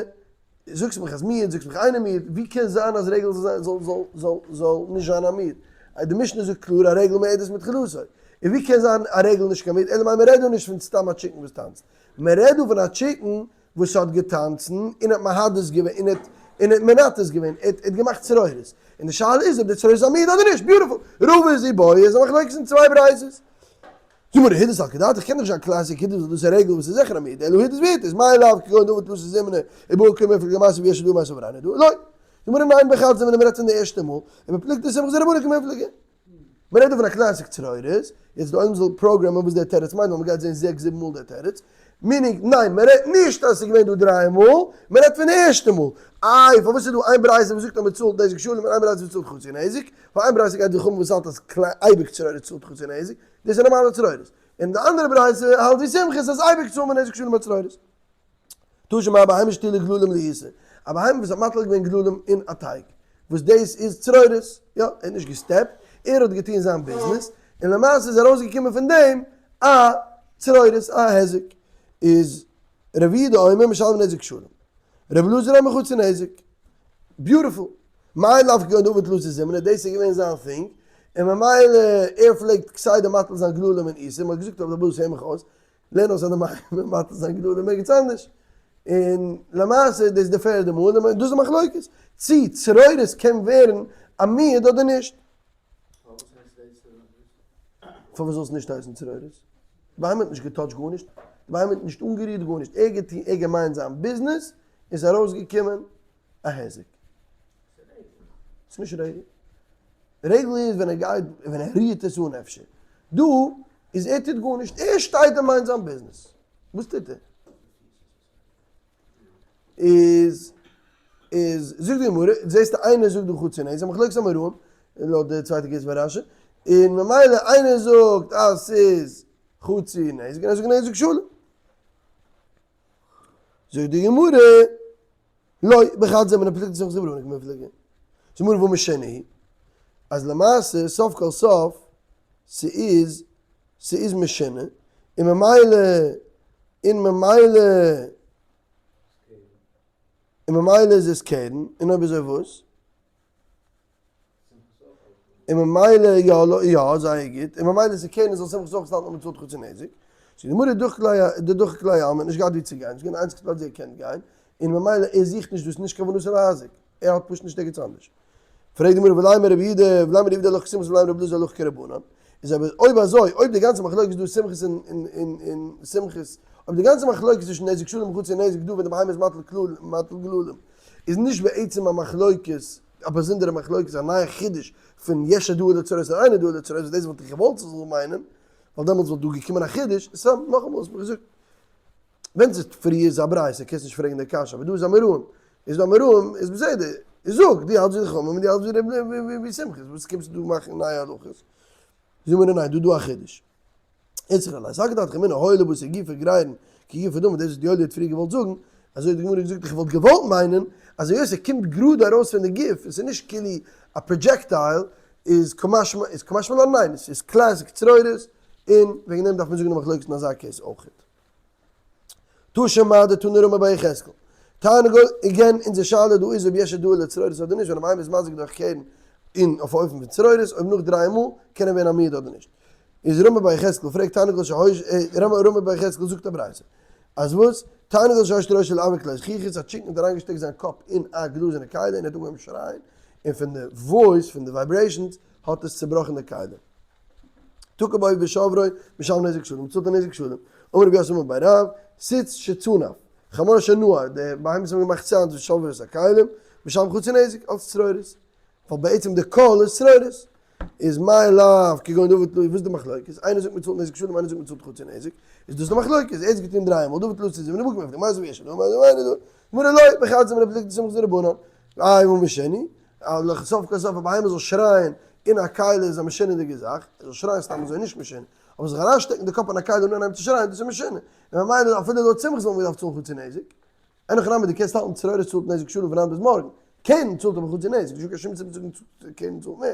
זאגסט מיך אז מועד, זאגסט מיך אינו מועד, ווי קען זיין אז רגל זאל זאל זאל זאל זאל נישט זיין א מועד? די משנה זאגט קלאר א רגל מועדת מתחילתו. און ווי קען זיין א רגל נישט קיין מועד? אלא מאי מ'רעדט דא נישט פון סתם א chicken וואס טאנצט. מ'רעדט דא פון א chicken וואס האט געטאנצן און האט מהדס געווען און האט און האט מנתץ געווען, ער האט געמאכט צרורות. און די שאלה איז אויב די צרורות איז א מועד אדער נישט. beautiful. רבא איז איבעיא איז א מחלוקת אין צוויי ברייתות. זאג מיר הידוס סלקא דעתך קען דאך נישט זיין classic הידוס ווייל דאס איז א רגל וואס איז זיכער א מועד אלא הידוס והתיז מאי לאו כגון דעבד תלתא זימני ובעי קמיפלגי למעשה ויש העדאה מיסב הרי אין העדאה לא. זאג מיר ניין בחד זימנא מ'רעדט פון די ערשטע מאל ובפלוגתא דסומכוס ורבנן קמיפלגי. מ'רעדט דא פון א classic צרורות, יעצט די עולם זאל פראגרעמען וואס דער תירוץ מיינט ווייל מ'גייט זעהן זעקס זיבן מאל דער תירוץ, meaning ניין מ'רעדט נישט אז ס'איז געווען דא דריי מאל, מ'רעדט פון די ערשטע מאל. איי פארוואס איז דא איין ברייתא וואס זאגט אז מ'צאלט נזק שלם און איין ברייתא וואס צאלט חצי נזק? ווייל איין ברייתא גייט ווי חכמים וואס האלט אז אייביג צרורות צאלט חצי נזק, דאס איז נארמאלע צרורות. און די אנדערע ברייתא האלט ווי סומכוס אז אייביג צאלט מען נזק שלם ביי צרורות. תא שמע בהמה שהטילה גללים לעיסה, א בהמה וואס האט מטיל געווען גללים אין א טייג, וואס דאס איז צרורות, יא, ער האט נישט געסטעפט, ער האט געטון זיין ביזנעס, און למעשה איז ארויסגעקומען פון דעם א צרורות, א היזק, איז רבי יהודה אומר משלם נזק שלם, רבי אלעזר אומר חצי נזק, beautiful, מאי לאו כגון דעבד תלתא זימני, דאס איז געווען זיין thing, און ממילא ער פלעגט כסדר מטיל זיין גללים אין עיסה, מען האט געזאגט אויף די באס הער מיך אויס, לערן אויס אז די מאכן מטיל זיין גללים ערגעץ אנדערש, און למעשה דאס איז די פערדע מאל, און דאס איז די מחלוקת, צי צרורות קען ווערן א מועד אדער נישט. פארוואס זאל עס נישט הייסן צרורות? בהמה האט נישט געטאטשט גארנישט. די בהמה האט נישט אנגערירט גארנישט, ער געטון, ער געמיינט זיין ביזנעס, איז ארויסגעקומען א היזק. ס'איז נישט רגל. רגל איז ווען ער גייט, ווען ער רירט עס אן אפשר. דא איז ער טוט גארנישט, ער שטייט און מיינט זיין ביזנעס. וואס טוט ער? איז איז זאגט די גמרא, זעסטו איינער זאגט דא חצי נזק, מחלוקת אמוראים, לויט די צווייטע גירסא פון רשי, און ממילא איינער זאגט אז ס'איז חצי נזק און ער זאגט נזק שלם. זאגט די גמרא, לא, בחד זמנה פלוגתא דסומכוס דרבנן קמיפלגי. זאגט די גמרא והא משונה היא, אז למעשה סוף כל סוף ס'איז ס'איז משונה, און ממילא און ממילא און ממילא איז עס קרן, און אויב אזוי וואס? און ממילא יא לא יא זייער גוט, און ממילא איז קרן זאל סומכוס אויך האלטן אז מ'צאלט חצי נזק, זאגט די גמרא דדחק ליה עלמא, נישט געהאט ווי צו גיין, ס'איז געווען די איינציגסטע פלאץ ווי ער קען גיין, און ממילא ער זוכט נישט דאס נישט כוונתו להזיק, ער האט פשוט נישט ערגעץ אנדערש. פרעגט די גמרא ולימא רבי יהודה ולימא רבי יהודה הלכה כסומכוס ולימא רבי אלעזר הלכה כרבנן, איז אבער אויב אזוי אויב די גאנצע מחלוקת דא סומכוס און סומכוס, אויב די גאנצע מחלוקת צווישן נזק שלם און חצי נזק דא ווען די בהמה איז מטיל כללים מטיל גללים איז נישט בעצם א מחלוקת א באזונדערע מחלוקת א נייע חידוש פון יש הודאה לצרורות און אין הודאה לצרורות וואס דאס וואלט איך געוואלט ס'זאל מיינען ווייל דעמאלטס וואלט דא געקומען א חידוש, סתם נאכאמאל האסט מיר געזאגט ווען ס'איז פריער איז א ברייתא קענסט נישט פרעגן די קשיא אבער דא איז אמוראים איז דא אמוראים איז בסדר איז זאג דו האלטסט ווי די חכמים און דו האלטסט ווי ווי סומכוס וואס קומסטו דא מאכן נייע הלכות זאג מיר ניין דא דא א חידוש איצטריך עלי סלקא דעתך אמינא הואיל ובתר גופיה גרירין כגופיה דמי דאס וואס די יואלי האט פריער געוואלט זאגן אזוי האט די גמרא געזאגט איך וואלט געוואלט מיינען אז היות ער קומט גראד ארויס פון די גוף און ס'איז נישט כאילו א projectile איז קמשמע איז קמשמע לן ניין עס איז classic צרורות און וועגן דעם דארף מען זאגן די מחלוקת אין אזא case אויכעט. תא שמע דתני רמי בר יחזקאל. תרנגול, again אונזער שאלה דא איז אויב יש הודאה לצרורות אדער נישט ווען א בהמה איז מזיק דורך קרן און אויף א אופן פון צרורות אויב נאך דריי מאל קען ער ווערן א מועד אדער נישט. איז רמי בר יחזקאל פרעגט תרנגול שהוש רמי בר יחזקאל זאגט א ברייתא אז וואס? תרנגול שהושיט ראשו לעבר כלי זכוכית א chicken האט אריינגעשטעקט זיין קאפ אין א גלאזערנע כלי און ער האט אנגעהויבן שרייען און פון די voice פון די vibrations האט עס צובראכן די כלי. תקע בו ושברו משלם נזק שלם, צאלט א נזק שלם. אמר רב יוסף אמר בי רב, סוס שצנף, חמור שנער, די בהמות האבן געמאכט sounds ושברו את הכלים, משלם חצי נזק, אלס צרורות. ווייל בעצם די קול איז צרורות. איז מאי לאו כגון דעביד תלתא, וואס איז די מחלוקת? איינער זאגט מען צאלט נזק שלם, איינער זאגט מען צאלט חצי נזק. איז דאס די מחלוקת? ער האט עס געטון דריי מאל, דעביד תלתא איז ווען די בוק מאי זאגט מאי זאגט גמרא לא, בחד זמנה פלוגתא דסומכוס דרבנן. איי והא משונה? אז סוף כל סוף א בהמה זאל שרייען אין א כלי איז א משונה'דיגע זאך, ער זאל שרייען סתם אזוי איז נישט משונה, אבער זיך אריינשטעקן די קאפ אין א כלי און אנהייבן צו שרייען דאס איז משונה, און ממילא אפילו לויט סומכוס וואלט מען געדארפט צאלן חצי נזק. אין הכי נמי דו קענסט האלטן צרורות צאלט נזק שלם פון היינט ביז מארגן, קרן צאלט אבער חצי נזק, נישטא קיין שום סיבה צו זאגן קרן צאלט מער.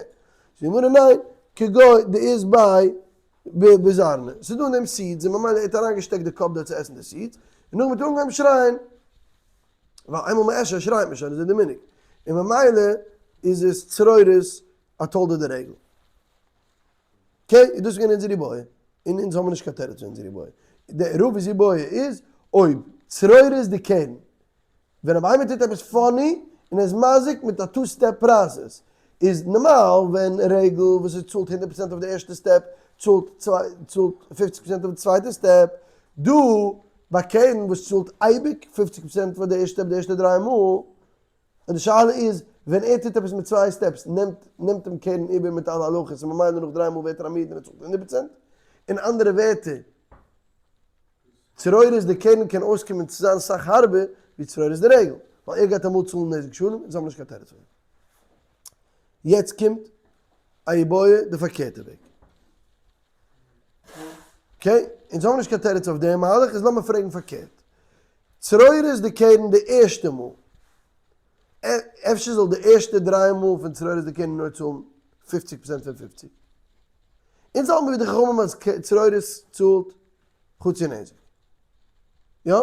זאגט די גמרא ניין, כגון דאית ביה בזרני, ס'איז דא אין דעם seeds און ממילא ער האט אריינגעשטעקט די קאפ דארט צו עסן די seeds, און נאכדעם האט ער אנגעהויבן שרייען. ווייל איינמאל מען עסט שוין שרייט מען שוין, אזוי די מנהג, און ממילא איז עס צרורות א תולדה דרגל. okay, איז דאס געווען אונזער איבעיא, און אונז האבן נישט קיין תירוץ פון אונזער איבעיא. די רבא'ס איבעיא איז, אויב צרורות די קרן, ווען א בהמה טוט עפעס funny און איז מזיק מיט א two step process, איז נארמאל ווען רגל וואס עס צאלט 100% אויף די ערשטע step צאלט צאלט 50% אויף די צווייטע step, דא ביי קרן וואס צאלט אייביג 50% פאר די ערשטע step די ערשטע דריי מאל, און די שאלה איז ווען ער טוט עפעס מיט צוויי steps נעמט נעמט אים קרן איבער מיט אלע הלכות און ממילא נאך דריי מאל ווערט ער א מועד און ער צאלט 100%? אין אנדערע ווערטער, צרורות די קרן קען אויסקומען צו זיין סאך הארבער ווי צרורות די רגל, ווייל ער גייט אמאל צאלן נזק שלם און זיי האבן נישט קיין תירוץ פאר דעם. יעצט קומט א איבעיא די פארקערטע וועג. okay, אונז האבן נישט קיין תירוץ אויף דעם מהלך, איז לאמיר פרעגן פארקערט. צרורות די קרן די ערשטע מאל, אפשר זאל די ערשטע דריי מאל פון צרורות די קרן נאר צאלן 50% פון 50? אונז האלטן ווי די חכמים אז צרורות צאלט חצי נזק. יא?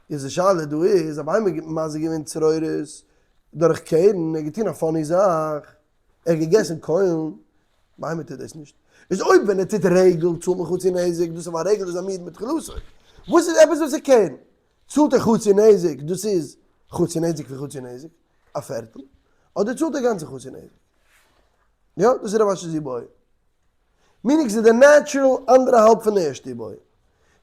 איז די שאלה דא איז, א בהמה מזיק געווען צרורות דורך קרן, ער האט געטון א funny זאך, ער האט געגעסן קוילן, בהמה טוט דאס נישט. איז אויב ווען ער טוט רגל צאלט מען חצי נזק, דאס איז ווייל רגל איז א מועד מתחילתו. וואס איז עפעס וואס איז קרן? צאלט ער חצי נזק, דאס איז חצי נזק פון חצי נזק, א פערטל, אדער צאלט ער גאנצע חצי נזק? יא, דאס איז רב אשי'ס איבעיא. meaning ס'איז די natural אנדערע האלב פון די ערשטע איבעיא.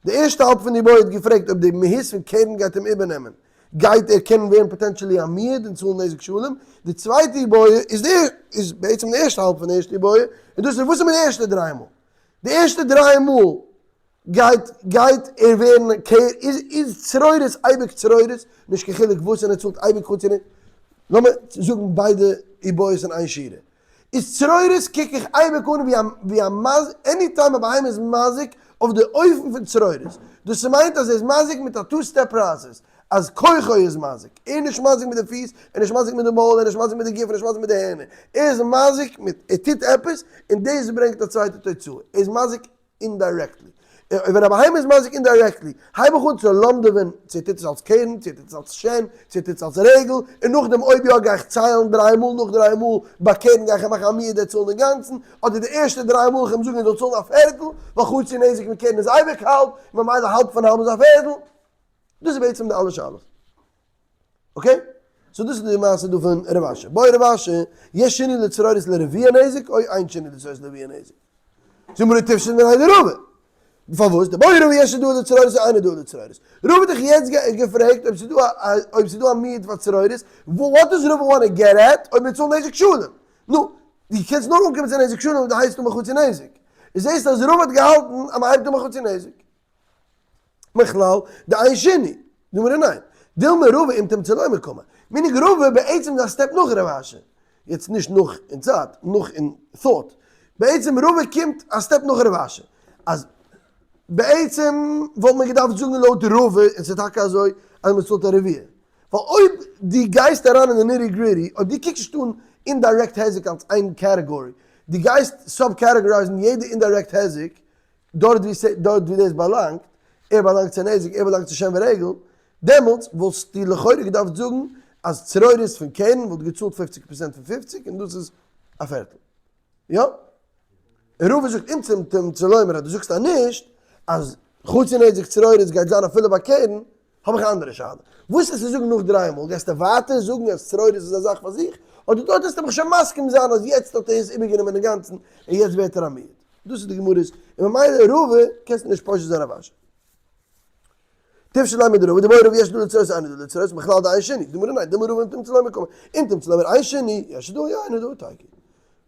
די ערשטע האלב פון די איבעיא האט געפרעגט אויב די מהות פון קרן גייט אים איבערנעמען, גייט ער קענען ווערן potentially א מועד און צאלן נזק שלם? די צווייטע איבעיא איז די איז בעצם די ערשטע האלב פון די ערשטע איבעיא, און דאס איז וואס איז מיט די ערשטע דריי מאל? די ערשטע דריי מאל גייט גייט ער ווערן קער איז איז צרורות אייביג צרורות נישט קיין חילוק וואס און ער צאלט אייביג חצי נזק לאמיר זאגן ביידע איבעיות אין איין שורה איז צרורות קוק איך אייביג אן ווי א ווי א מז any time א בהמה איז מזיק אויף די אופן פון צרורות דאס מיינט אז ער איז מזיק מיט א two step process אז כוחו איז מזיק ער איז נישט מזיק מיט די פיס ער איז נישט מזיק מיט די מויל ער איז נישט מזיק מיט די גוף ער איז נישט מזיק מיט די הערנער ער איז מזיק מיט ער טוט עפעס און דאס ברענגט א צווייטע תוצאה ער איז מזיק indirectly. ווען א בהמה איז מזיק indirectly, הייב איך אן צו לומד'עווען צו ער טוט עס אלס קרן, צו ער טוט עס אלס שן, צו ער טוט עס אלס רגל, און נאכדעם אויב יא גיי איך ציילן דריי מאל, נאך דריי מאל ביי קרן גיי איך אים מאכן א מועד ער צאלן אינגאנצן, אדער די ערשטע דריי מאל איך אים זאגן ער זאל צאלן א פערטל, ווייל חצי נזק פון קרן איז אייביג האלב, און ממילא האלב פון האלב איז א פערטל. דאס איז בעצם די אלע שאלות. okay? so דאס איז די מעשה דא פון רב אשי. בעי רב אשי, יש שינוי לצרורות לרביע נזק או אין שינוי לצרורות לרביע נזק? זאגט מיר תפשוט מיניה דרבא. פארוואס? דבעי רבא יש הודאה לצרורות או אין הודאה לצרורות. רבא האט דיך יעצט געפרעגט אויב ס'איז דא א אויב ס'איז דא א מיעוט פאר צרורות, what does רבא want to get at אויב מ'צאלט נזק שלם? נו, דו קענסט נאר אנקומען צו נזק שלם אויב דו הייבסט אן בחצי נזק. זעסט אז רבא האט געהאלטן אז מ'הייבט אן בחצי נזק. מכלל דאין שינוי, נאמר ניין. דילמא רבא אם תמצא לומר קאמר. meaning רבא בעצם איז א step נאך רב אשי. יעצט נישט נאך אין צייט, נאך אין thought. בעצם רבא קומט א step נאך רב אשי. אז בעצם וואלט מען געדארפט זאגן לויט רבא, און ס'איז טאקע אזוי, אז מ'צאלט א רביע. ווייל אויב דו גייסט אריין אין די nitty gritty, אויב דו קוקסט נישט אן indirect היזק אלס איין category, דו גייסט sub categorize ן יעדע indirect היזק, דארט ווי דארט ווי דאס באלאנגט, ער באלאנגט צו נזק, ער באלאנגט צו שן ורגל, דעמאלטס וואלסטו לכאורה געדארפט זאגן אז צרורות פון קרן וואלט געצאלט פופציג פראצענט פון פופציג און דאס איז א פערטל. יא? און רבא זאגט אם תמצא לומר אז דו זאגסט אז נישט, אז חצי נזק צרורות גייט זיין אפילו ביי קרן, האב איך א אנדערע שאלה. וואס וועסטו זאגן נאך דריי מאל? גייסטו ווייטער זאגן אז צרורות איז א זאך פאר זיך? אדער דארט וועסטו מיך שוין מסכים זיין אז יעצט האט ער עס איבערגענומען אינגאנצן און יעצט ווערט ער א מועד? דאס איז די גמרא'ס, און ממילא רבא קענסטו נישט פושט זיין רב אשי. תפשוט ליה מדרבא, דבעי רבא יש הודאה לצרורות אין הודאה לצרורות, מכלל דאין שינוי, די גמרא ניין, דילמא רבא אם תמצא לומר קאמר, אם תמצא לומר אין שינוי, יש הודאה יא אין הודאה תיקו.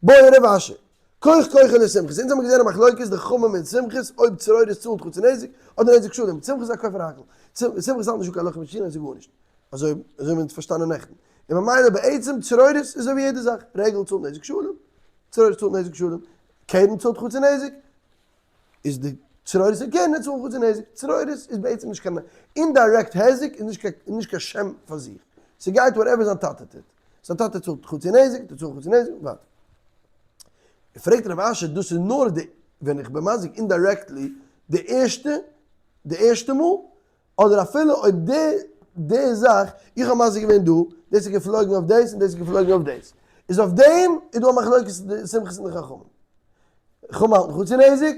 בעי רב אשי, כח כוחו לסומכוס, אונז האבן געזען א מחלוקת די חכמים מיט סומכוס אויב צרורות צאלט חצי נזק אדער נזק שלם, סומכוס איז א כופר הכל, סומכוס האלט נישט דא קיין הלכה משנה און ס'איז גארנישט, אזוי אזוי האבן אונז פארשטאנען נעכטן, און ממילא בעצם צרורות איז אזוי ווי יעדע זאך, רגל צאלט נזק שלם, צרורות צאלט נזק שלם, קרן צאלט חצי נזק, איז די צרורות און קרן צאלן חצי נזק, צרורות איז בעצם נישט קיין indirect היזק איז נישט קיין נישט קיין שם פאר זיך, ס'גייט whatever זיין טאטע טוט, זיין טאטע צאלט חצי נזק, ער צאלט חצי נזק, ווייטער. פרעגט רב אשי דאס איז נאר די ווען איך בין מזיק indirectly די ערשטע די ערשטע מאל, אדער אפילו אויב די די זאך איך האב מזיק געווען דא, דאס איז געפלויגן אויף דאס און דאס איז געפלויגן אויף דאס, איז אויף דעם איז דא א מחלוקת די סומכוס און די חכמים. חכמים האלטן חצי נזק,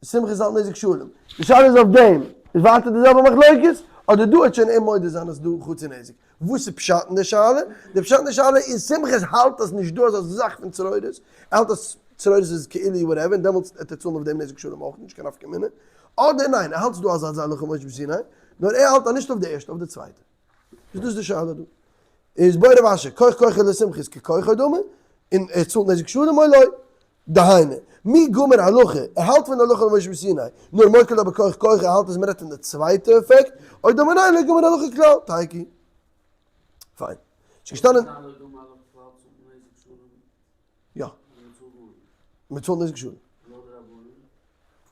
סומכוס האלט נזק שלם. די שאלה איז אויף דעם איז ווייטער די זעלבע מחלוקת, אדער דא וועט שוין ער מודה זיין אז דא חצי נזק. וואס איז פשט אין די שאלה? די פשט אין די שאלה איז סומכוס האלט אז נישט דא אזא זאך פון צרורות, ער האלט אז צרורות איז כאילו whatever און דעמאלטס וועט ער צאלן אויף דעם נזק שלם אויך נישט קיין נפקא מינה, אדער ניין ער האלט ס'איז דא אזא זאך הלכה למשה מסיני, נאר ער האלט אז נישט אויף די ערשטע אויף די צווייטע. איז דאס די שאלה דא. איז בעי רב אשי, כח כוחו לסומכוס ככוחו דמי, און ער צאלט נזק שלם או לא? דהיינו, מי גמר הלכה, ער האלט פון די הלכה למשה מסיני, נאר מוקי לה בכח כוחו, ער האלט אז מ'רעדט פון די צווייטע עפעקט, או דלמא ניין לא גמר הלכה כלל, תיקו. פיין. ס'איז געשטאנען. יא. מ'צאלט נזק שלם.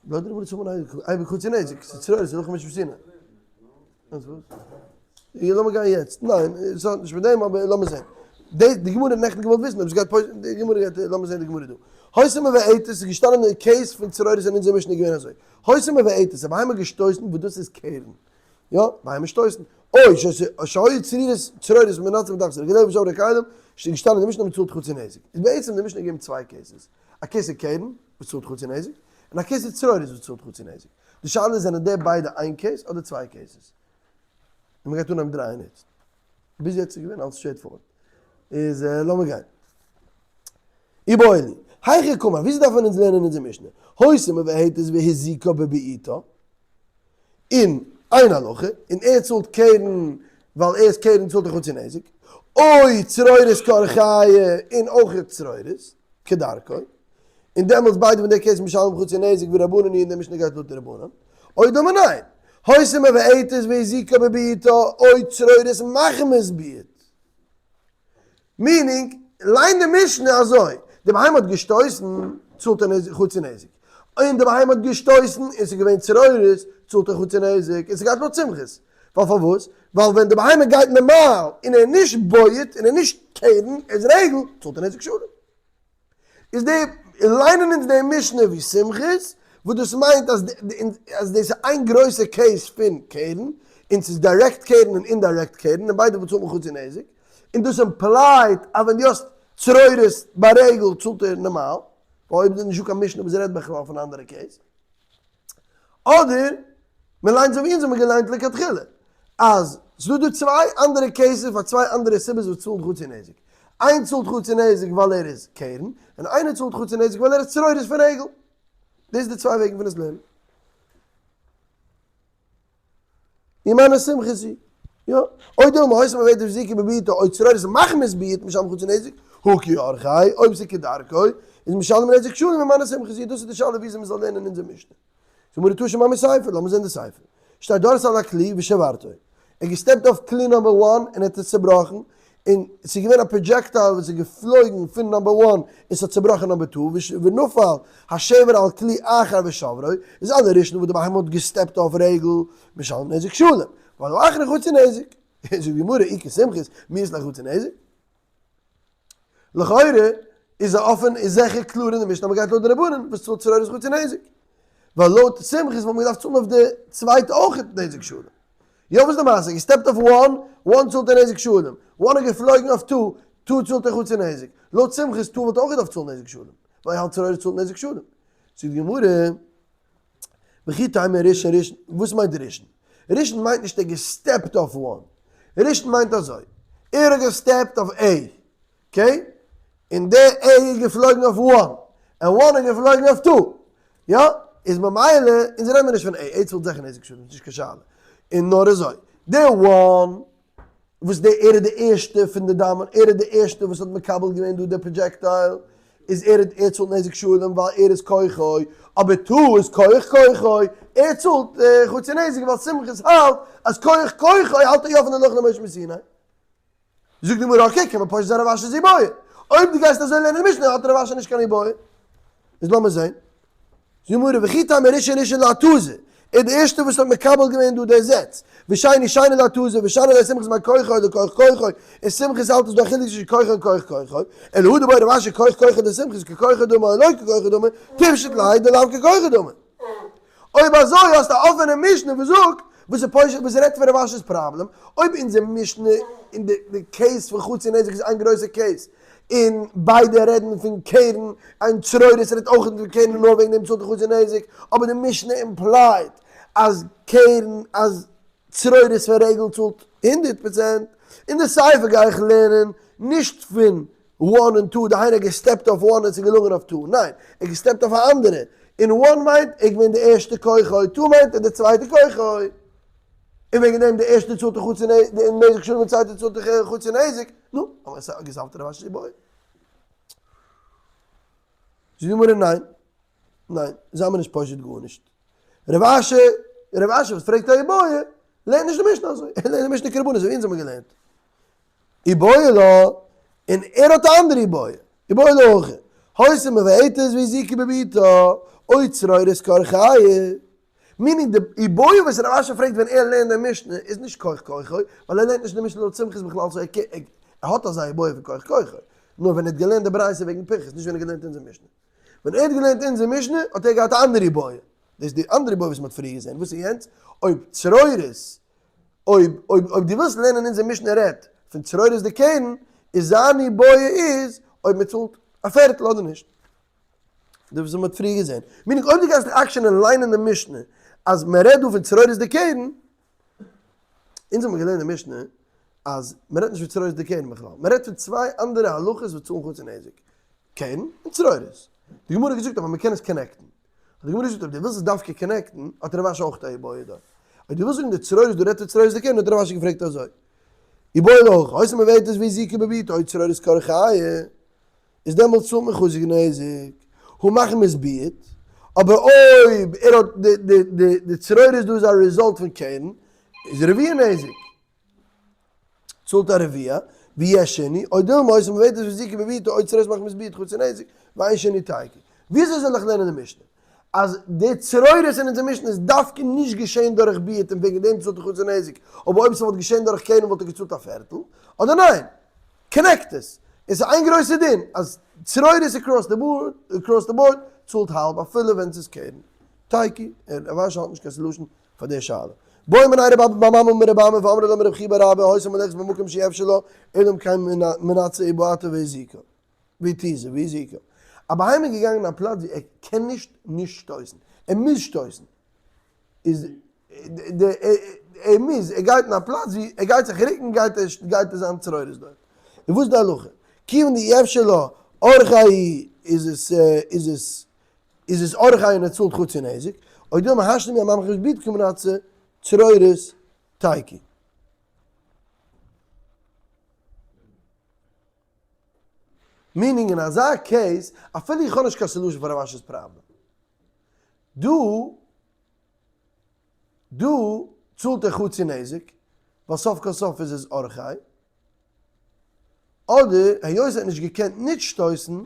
לויט די רבנן צאלט מען אייביג חצי נזק, ס'איז צרורות, ס'איז הלכה למשה מסיני. יא לאמיר גיין יעצט, ניין עס האט נישט מיט דעם אבער לאמיר זען. די די גמרא האט נעכטן געוואלט וויסן אויב עס גייט פויזן, די גמרא גייט, לאמיר זען די גמרא דא. היתה מבעטת איז געשטאנען אין די case פון צרורות אין אונזער משנה איז געווען אזוי. היתה מבעטת, א בהמה געשטויסן וואס דאס איז קרן. יא, בהמה שטויסן. אוי, שהיו צרורות צרורות מנתצין מתחת לרגליה ושברו כלים, איז געשטאנען אין די משנה אז מען צאלט חצי נזק. איז בעצם די משנה געגעבן צוויי cases. א case איז קרן וואס צאלט חצי נזק, און א case איז צרורות וואס צאלט חצי נזק. די שאלה איז זענען די ביידע איין case אדער צוויי cases? און מ'גייט אנהייבן דרייען איצט. ביז יעצט איז געווען אלס straight forward. איז לאמיר גיין. איבעיא להו. היכי קאמר, וויאזוי דארף מען אונז לערנען אונזער משנה? היתה מבעטת והזיקה בבעיטה. אין איין הלכה, און ער צאלט קרן ווייל ער איז קרן צאלט ער חצי נזק, או צרורות כאורחיה און אויך צרורות כדרכו, און דעמאלטס ביידע פון די case משלם חצי נזק ורבנן היא און די משנה גייט לויט די רבנן, או דלמא ניין, היתה מבעטת והזיקה בבעיטה או צרורות מחמת ביעוט. meaning, ליין די משנה אזוי, די בהמה האט געשטויסן, צאלט ער נזק חצי נזק. און די בהמה האט געשטויסן און ס'איז געווען צרורות, צאלט ער חצי נזק, און ס'גייט לויט סומכוס. ווייל פארוואס? ווייל ווען די בהמה גייט נארמאל און ער איז נישט בועט און ער איז נישט קרן, ער איז רגל, צאלט ער נזק שלם. איז די ליינען אונז די משנה ווי סומכוס, וואס דאס מיינט אז אז דאס איז איין גרויסע case פון קרן, און ס'איז direct קרן און indirect קרן, און ביידע באצאלט מען חצי נזק, און דאס imply ט אז ווען דו האסט צרורות ביי רגל צאלט ער נארמאל, ווייל אויב איז נישטא קיין משנה וואס רעדט בכלל פון א אנדערע case. אדער מען ליינט אזוי ווי אונז האבן געליינט לכתחילה, אז ס'דא דא צוויי אנדערע cases פאר צוויי אנדערע סיבות וואס צאלט חצי נזק. איין צאלט חצי נזק ווייל ער איז קרן, און איינער צאלט חצי נזק ווייל ער איז צרורות פון רגל. דאס איז די צוויי וועגן פון עס לערנען. ומני סומכוס היא. יא. או דלמא היתה מבעטת והזיקה בבעיטה או צרורות מחמת ביעוט משלם חצי נזק, הא כי אורחיה, אויב ס'איז כדרכו, איז משלם נזק שלם ומני סומכוס היא. דאס איז די שאלה וויאזוי מ'זאל לערנען אונזער משנה. זאגט גמרא תא שמע מסיפא, לאמיר זען די סיפא. שטייט דרס על הכלי ושברתו. ער האט געסטעפט אויף כלי number one און ער האט עס צובראכן, און ס'איז געווען א projectile וואס איז געפלויגן פון number one און ס'האט צובראכן number two, ונפל השבר על כלי אחר ושברו, איז על הראשון וואס די בהמה האט געסטעפט אויף רגל, משלם נזק שלם, ועל האחרון חצי נזק. זאגט די גמרא אי כסומכוס, מי אית ליה חצי נזק? לכאורה איז א אפען איז זעכער קלאר אין די משנה אז מ'גייט לויט די רבנן וואס צאלט צרורות חצי נזק. ווייל לויט סומכוס וואלט מען געדארפט צאלן אויף די צווייטע אויך נזק שלם. יא וואס איז די מעשה? געסטעפט אויף one, one צאלט ער נזק שלם. one איז געפלויגן אויף two, two צאלט ער חצי נזק. לויט סומכוס two וואלט אויך געדארפט צאלן נזק שלם. ווייל ער האלט צרורות צאלט נזק שלם. זאגט די גמרא, וכי תימא ראשון ראשון, וואס מיינט ראשון? ראשון מיינט נישט ער געסטעפט אויף one. ראשון מיינט אזוי, ער האט געסטעפט אויף A, okay? און די A איז געפלויגן אויף one, און one איז געפלויגן אויף two, יא? איז ממילא, אונז רעדן מיר נישט פון A, A צאלט זיכער נזק שלם, ס'נישט קיין שאלה. און נאר אזוי, די one, וואס די ער איז די ערשטע פון די דאמען, ער איז די ערשטע וואס האט מקבל געווען דא די projectile, איז ער ער צאלט נזק שלם ווייל ער איז כוחו, אבער two איז כח כוחו, ער צאלט חצי נזק ווייל סומכוס האלט אז כח כוחו האלט ער יא פון הלכה למשה מסיני. זאגט די גמרא okay קען מען פושט זיין רב אשי'ס איבעיא, אויב דו גייסט אזוי לערנען די משנה האט רב אשי נישט קיין איבעיא. איז לאמיר זען. זאגט די גמרא וכי תימא ראשון ראשון להתזה, ער איז די ערשטע וואס האט מקבל געווען דא די זעץ, ושני שני להתזה, ושני ליה סומכוס בין כוחו לכח כוחו, און סומכוס האלט איז דא א חילוק צווישן כוחו און כח כוחו, אלא הא דבעי רב אשי כח כוחו דסומכוס ככוחו דמי או לא ככוחו דמי, תפשוט ליה דלאו ככוחו דמי. אויב אזוי האסטו א אפענע משנה וואס זאגט וואס איז פשוט וואס רעדט פון רב אשי'ס פראבלעם, אויב אונזער משנה אין די case פון חצי נזק איז איין גרויסע case און ביידע רעדן פון קרן און צרורות רעדט אויך פון קרן און נאר וועגן דעם צאלט ער חצי נזק, אבער די משנה imply ט אז קרן אז צרורות פון רגל צאלט 100%, אין די סיפא גיי איך לערנען נישט פון one און two, דהיינו ער האט געסטעפט אויף one און ס'איז געלונגען אויף two, ניין, ער האט געסטעפט אויף א אנדערע, און one מיינט ער איז געווען די ערשטע כוחו, two מיינט ער די צווייטע כוחו, און וועגן דעם די ערשטע צאלט ער חצי נזק שלם און צווייטע צאלט ער חצי נזק, נו, האבן מיר געסאלווט רב אשי'ס איבעיא. זאגט די גמרא ניין, ניין, זיי מיר נישט פושט גארנישט. רב אשי, רב אשי וואס פרעגט א איבעיא, לערנט נישט די משנה אזוי, ער לערנט די משנה כרבנן אזוי ווי אונז האבן געלערנט. איבעיא להו, און ער האט א אנדערע איבעיא, איבעיא להו הכי, היתה מבעטת והזיקה בבעיטה, או צרורות כאורחיה. meaning די איבעיא וואס רב אשי פרעגט ווען ער לערנט די משנה איז נישט כח כוחו, ווייל ער לערנט נישט די משנה לויט סומכוס בכלל so ער האט אזא איבעיא פון כח כוחו, נאר ווען ער האט געלערנט די ברייתא וועגן פנחס, נישט ווען ער האט געלערנט אונזער משנה. ווען ער האט געלערנט אונזער משנה האט ער געהאט א אנדערע איבעיא, דאס איז די אנדערע איבעיא וואס מען האט פריער געזען, וואס איז יענץ? אויב צרורות אויב אויב אויב דו ווילסט לערנען אונזער משנה רעדט פון צרורות דקרן, איז זיין איבעיא איז אויב מען צאלט א פערטל אדער נישט. דאס וואס מען האט פריער געזען. meaning אויב דו גייסט עקשנ'ען ליינען די משנה אז מען רעדט דא פון צרורות דקרן, אונז האבן געלערנט די משנה אז מען רעדט נישט פון צרורות דקרן בכלל, מען רעדט פון צוויי אנדערע הלכות וואס צאלן חצי נזק, קרן און צרורות. די גמרא האט געזאגט אבער מען קען עס connect ן. האט די גמרא געזאגט אויב דו ווילסט עס דווקא connect ן, האט רב אשי אויך א איבעיא דארט. אויב דו ווילסט זאגן די צרורות דא רעדט ער צרורות דקרן האט רב אשי געפרעגט אזוי. איבעיא להו היתה מבעטת והזיקה בביעוטה או צרורות כאורחיה איז דעמאלטס צאלט מען חצי נזק הא מחמת ביעוט, אבער אויב ער האט די די די די צרורות דא איז א result פון קרן איז רביע נזק צאלט א רביע, ויש שינוי, או דילמא היתה מבעטת והזיקה בביעוטה או צרורות מחמת ביעוט חצי נזק ואין שינוי תיקו. וויאזוי זאל איך לערנען די משנה? אז די צרורות אין אונזער משנה איז דווקא נישט געשען דורך ביעוט און וועגן דעם צאלט ער חצי נזק, אבער אויב ס'וואלט געשען דורך קרן וואלט ער געצאלט א פערטל, אדער ניין? connect עס. עס איז איין גרויסע דין אז צרורות across the board, across the board צאלט האלב אפילו ווען ס'איז קרן. תיקו, רב אשי האט נישט קיין solution פאר די שאלה. בעו מיניה רב אבא בר ממל מרבי אמי ואמרי לה מרב חייא בר אבא היתה מולכת במקום שאי אפשר לה אלא אם כן מנתזה ובעטה והזיקה. והתיזה והזיקה. א בהמה איז געגאנגען אין א פלאץ ווי ער קען נישט נישט שטויסן. ער מוז שטויסן. איז די ער מוז, ער גייט אין א פלאץ ווי ער גייט זיך רוקן גייט ער גייט ער זיין צרורות דארט. און וואס איז די הלכה? כיוון דאי אפשר לה אורחיה איז עס איז עס איז עס אורחיה און ער צאלט חצי נזק, או דילמא השלמי הממחש ביד כמנצה צרורות תיקו. meaning אין אזא case אפילו איך האב נישט קיין solution פאר רב אשי'ס פראבלעם דא דא צאלט ער חצי נזק ווייל סוף כל סוף איז עס אורחיה, אדער היות ער האט נישט געקענט נישט שטויסן,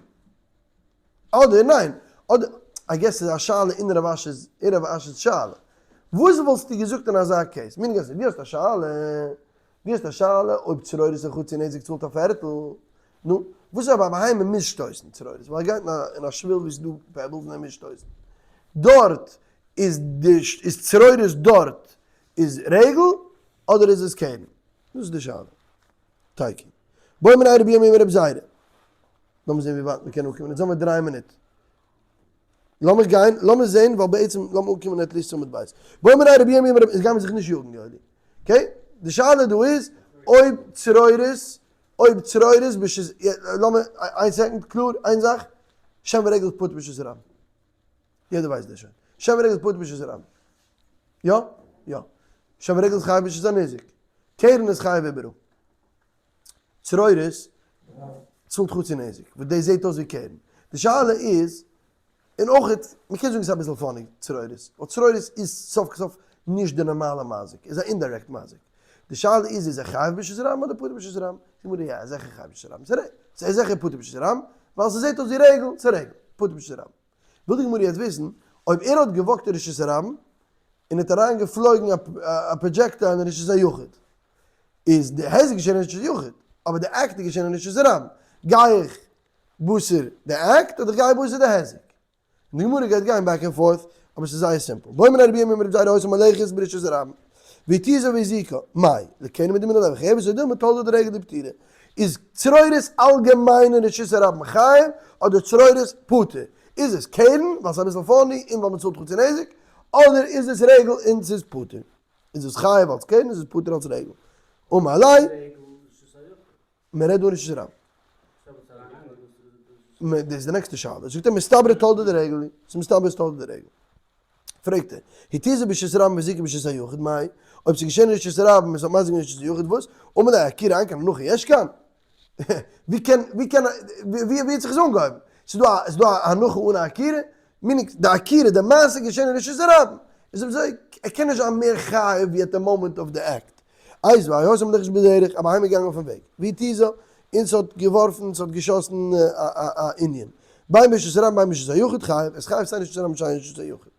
אדער ניין, אדער I guess ס'איז א שאלה אין רב אשי'ס אין רב אשי'ס שאלה. וואס וואלסטו געזאגט אין אזא case? meaning אז דו האסט א שאלה, דו האסט א שאלה אויב צרורות און חצי נזק צאלט א פערטל, נו, וואס אויב א בהמה מוז שטויסן צרורות, ווייל ער גייט אין א שביל וואו ס'איז דא pebbles און ער מוז שטויסן, דארט איז די איז צרורות דארט איז רגל אדער איז עס קרן? דאס איז די שאלה. תיקו. בעו מיניה רבי ירמי' מרבי זירא. לאמיר זען ווי ווייט מ'קען אנקומען, אונז האמיר דריי מינוט. לאמיך גיין, לאמיר זען, ווייל בעצם לאמיר אנקומען at least צו עמוד ב'. בעו מיניה רבי ירמי' מרבי, אונז גיימיר זיך נישט יאגן יואלי. okay? די שאלה דא איז אויב צרורות, אויב צרורות ברשות, לאמיר, איין second, קלאר, איין זאך, שן ורגל איז פטור ברשות הרבים. יעדער ווייסט דאס שוין. שן ורגל איז פטור ברשות הרבים. יא? יא. שן ורגל איז חייב ברשות הניזק. קרן איז חייב איבעראל. צרורות צאלט חצי נזק, וואס דאס זעט אויס ווי קרן. די שאלה איז, און אויך, מ'קען זאגן ס'איז אביסל funny צרורות, ווייל צרורות איז סוף כל סוף נישט די נארמאלע מזיק, איז א indirect מזיק. די שאלה איז, איז ער חייב ברשות הרבים אדער פטור ברשות הרבים? זאגט די גמרא, יא, ער איז זיכער חייב ברשות הרבים. ס'איז זיכער פטור ברשות הרבים, ווייל ס'זעט אויס ווי רגל, ס'איז רגל, פטור ברשות הרבים. וויל די גמרא יעצט וויסן, אויב ער האט גע walk ט אין רשות הרבים, און האט אריין געפלויגן א projectile אין רשות היחיד, איז די היזק געשען אין רשות היחיד, אבער די אקט איז געשען אין רשות הרבים, גיי איך בתר די אקט אדער גיי איך בתר די היזק? און די גמרא גייט גיין back and forth, אבער ס'איז זייער simple. בעו מיניה רבי ירמי' מרבי זירא היתה מולכת ברשות הרבים, והתיזה והזיקה, מאי, לקרן מדמינן ליה וחייבת או דילמא תולדה דרגל דפטירה, איז צרורות אלגעמיין אין רשות הרבים חייב אדער צרורות פטור? איז עס קרן ווייל ס'איז אביסל funny און ווייל מ'צאלט חצי נזק, אדער איז עס רגל און ס'איז פטור? איז עס חייב אלס קרן איז עס פטור אלס רגל? אמר ליה. מ'רעדט דא אין רשות הרבים. דאס איז די נעקסטע שאלה. זאגט ער מסתברא תולדה דרגל, ס'איז מסתבר תולדה דרגל. פרעגט ער, התיזה ברשות הרבים והזיקה ברשות היחיד, מאי? אויב ס'איז געשען אין רשות הרבים און ס'האט מזיק געווען אין רשות היחיד, וואס? אמר ליה עקירה אין כאן הנחה יש כאן? ווי קען, ווי קען, ווי ווי האט זיך עס אנגעהויבן? ס'איז דא א, ס'איז דא א הנחה אן א עקירה? meaning, די עקירה, די מעשה איז געשען אין רשות הרבים. איז אויב אזוי, ער קען נישט זיין מער חייב ווי at the moment of the act. איתיביה היתה מולכת בדרך, א בהמה געגאנגען אויפן וועג, והתיזה, און ס'האט געווארפן, ס'האט געשאסן א ענין. בין ברשות הרבים בין ברשות היחיד חייב, עס חייב סיי אין רשות הרבים סיי אין רשות היחיד.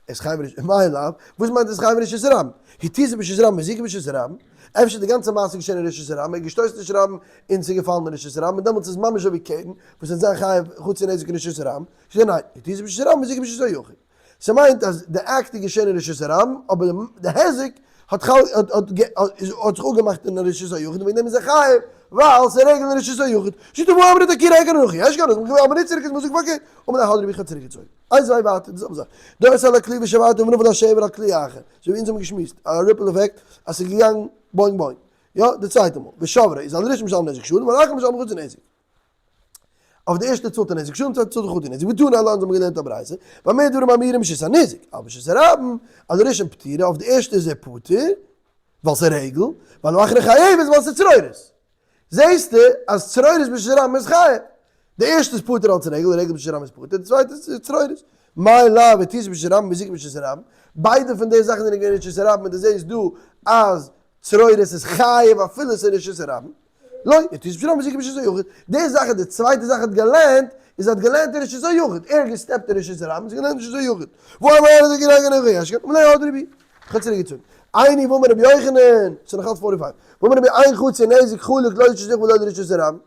עס חייב רשות, מאי לאו, וואס מיינט עס חייב רשות הרבים? התיזה ברשות הרבים והזיקה ברשות הרבים, אפשר די גאנצע מעשה איז געשען אין רשות הרבים, ער האט געשטויסן רשות הרבים און ס'איז געפאלן אין רשות הרבים, און דעמאלטס איז ממש אזוי ווי קרן, וואס וועט זיין חייב חצי נזק אין רשות הרבים, זאגט ער ניין, התיזה ברשות הרבים והזיקה ברשות היחיד. ס'מיינט אז די אקט איז געשען אין רשות הרבים, אבער די היזק האט האט זיך אפגעמאכט אין רשות היחיד און וועגן דעם איז ער חייב, ווייל ס'איז רגל אין רשות היחיד. שיטה והא אמרת עקירה אין כאן הנחה יש כאן, אבער נישט צוריק איז מוזיק פארקערט, אמר ליה הדרי ווי כ'האב צוריקגעצויגן. איתיביה ווייטער די זעלבע זאך. דורס על הכלי ושברתו ונפל השבר על כלי אחר. אזוי ווי אונז האבן געשמועסט, א ripple effect אז ס'איז געגאנגען boing boing. יא, די צווייטע מאל. ושברו איז על ראשון משלם נזק שלם ועל אחרון משלם חצי נזק. אויף די ערשטע צאלט ער נזק שלם, צווייטע צאלט ער חצי נזק, ותנא אליינס האבן מיר געלערנט א ברייתא, במה דברים אמורים ברשות הניזק, אבל ברשות הרבים, על הראשון פטורה, אויף די ערשטע איז ער פטור, ווייל ס'איז רגל, ועל האחרון חייבת ווייל ס'איז צרורות. זעהסטו אז צרורות ברשות הרבים איז חייב. די ערשטע איז פטור אלס רגל, רגל ברשות הרבים איז פטור, די צווייטע איז צרורות. מאי לאו הטית ברשות הרבים והזיקה ברשות הרבים, ביידע פון די זאכן זענען געווען רשות הרבים און דו זעהסט דא אז צרורות איז חייב אפילו ס'איז רשות הרבים. לא, הטית ברשות הרבים והזיקה ברשות היחיד. די זאך די צווייטע זאך האט געלערנט, איז האט געלערנט אין רשות היחיד. ער האט געסטעפט אין רשות הרבים, איז געלערנט אין רשות היחיד. והוא אמר אז ער געגאנגען אין ר' ישכר, אמר ליה הדרי בי. כ'האב צוריק געצויגן. איני ואמר רבי יוחנן, ס'איז נאך אלץ forty five. ואמר רבי אין חצי נזק חלוק לא לרשות היחיד ולא לרשות הרבים.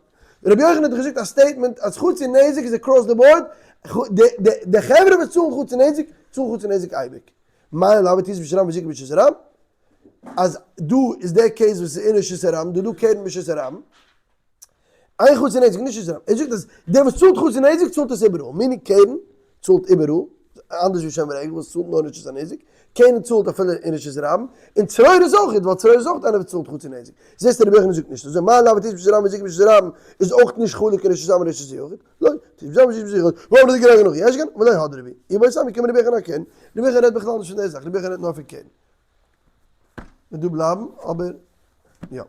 רבי יוחנן האט דאך געזאגט א statement אז חצי נזק איז across the board, די חברה וואס צאלן חצי נזק, צאלן חצי נזק אייביג. מאי לאו הטית ברשות הרבים והזיקה ברשות הרבים, אז דא איז דער case וואס איז אין רשות הרבים, דא דא קרן ברשות הרבים, אין חצי נזק נישט רשות הרבים, ער זאגט אז דער וואס צאלט חצי נזק צאלט עס איבעראל, meaning קרן צאלט איבעראל, אנדערש ווי שן ורגל וואס צאלט נאר רשות הנזק, קרן צאלט אפילו אין רשות הרבים, און צרורות אויך, ווייל צרורות איז אויך איינער וואס צאלט חצי נזק. זעסטו רבי יוחנן זאגט נישט אזוי, מאי לאו הטית ברשות הרבים והזיקה ברשות הרבים איז אויך נישט חלוק אין רשות הרבים און רשות היחיד. לא, הטית ברשות הרבים והזיקה ברשות היחיד, והאמר די גרעגער נאך ישגן, ולא הדרי ביה. איבעית אימא קומען רבי יוחנן אקערן, רבי יוחנן רעדט בכלל נישט פון די זאך, רבי יוחנן רעדט נאר פון קרן. מ'דא בלייבן, אבער יא.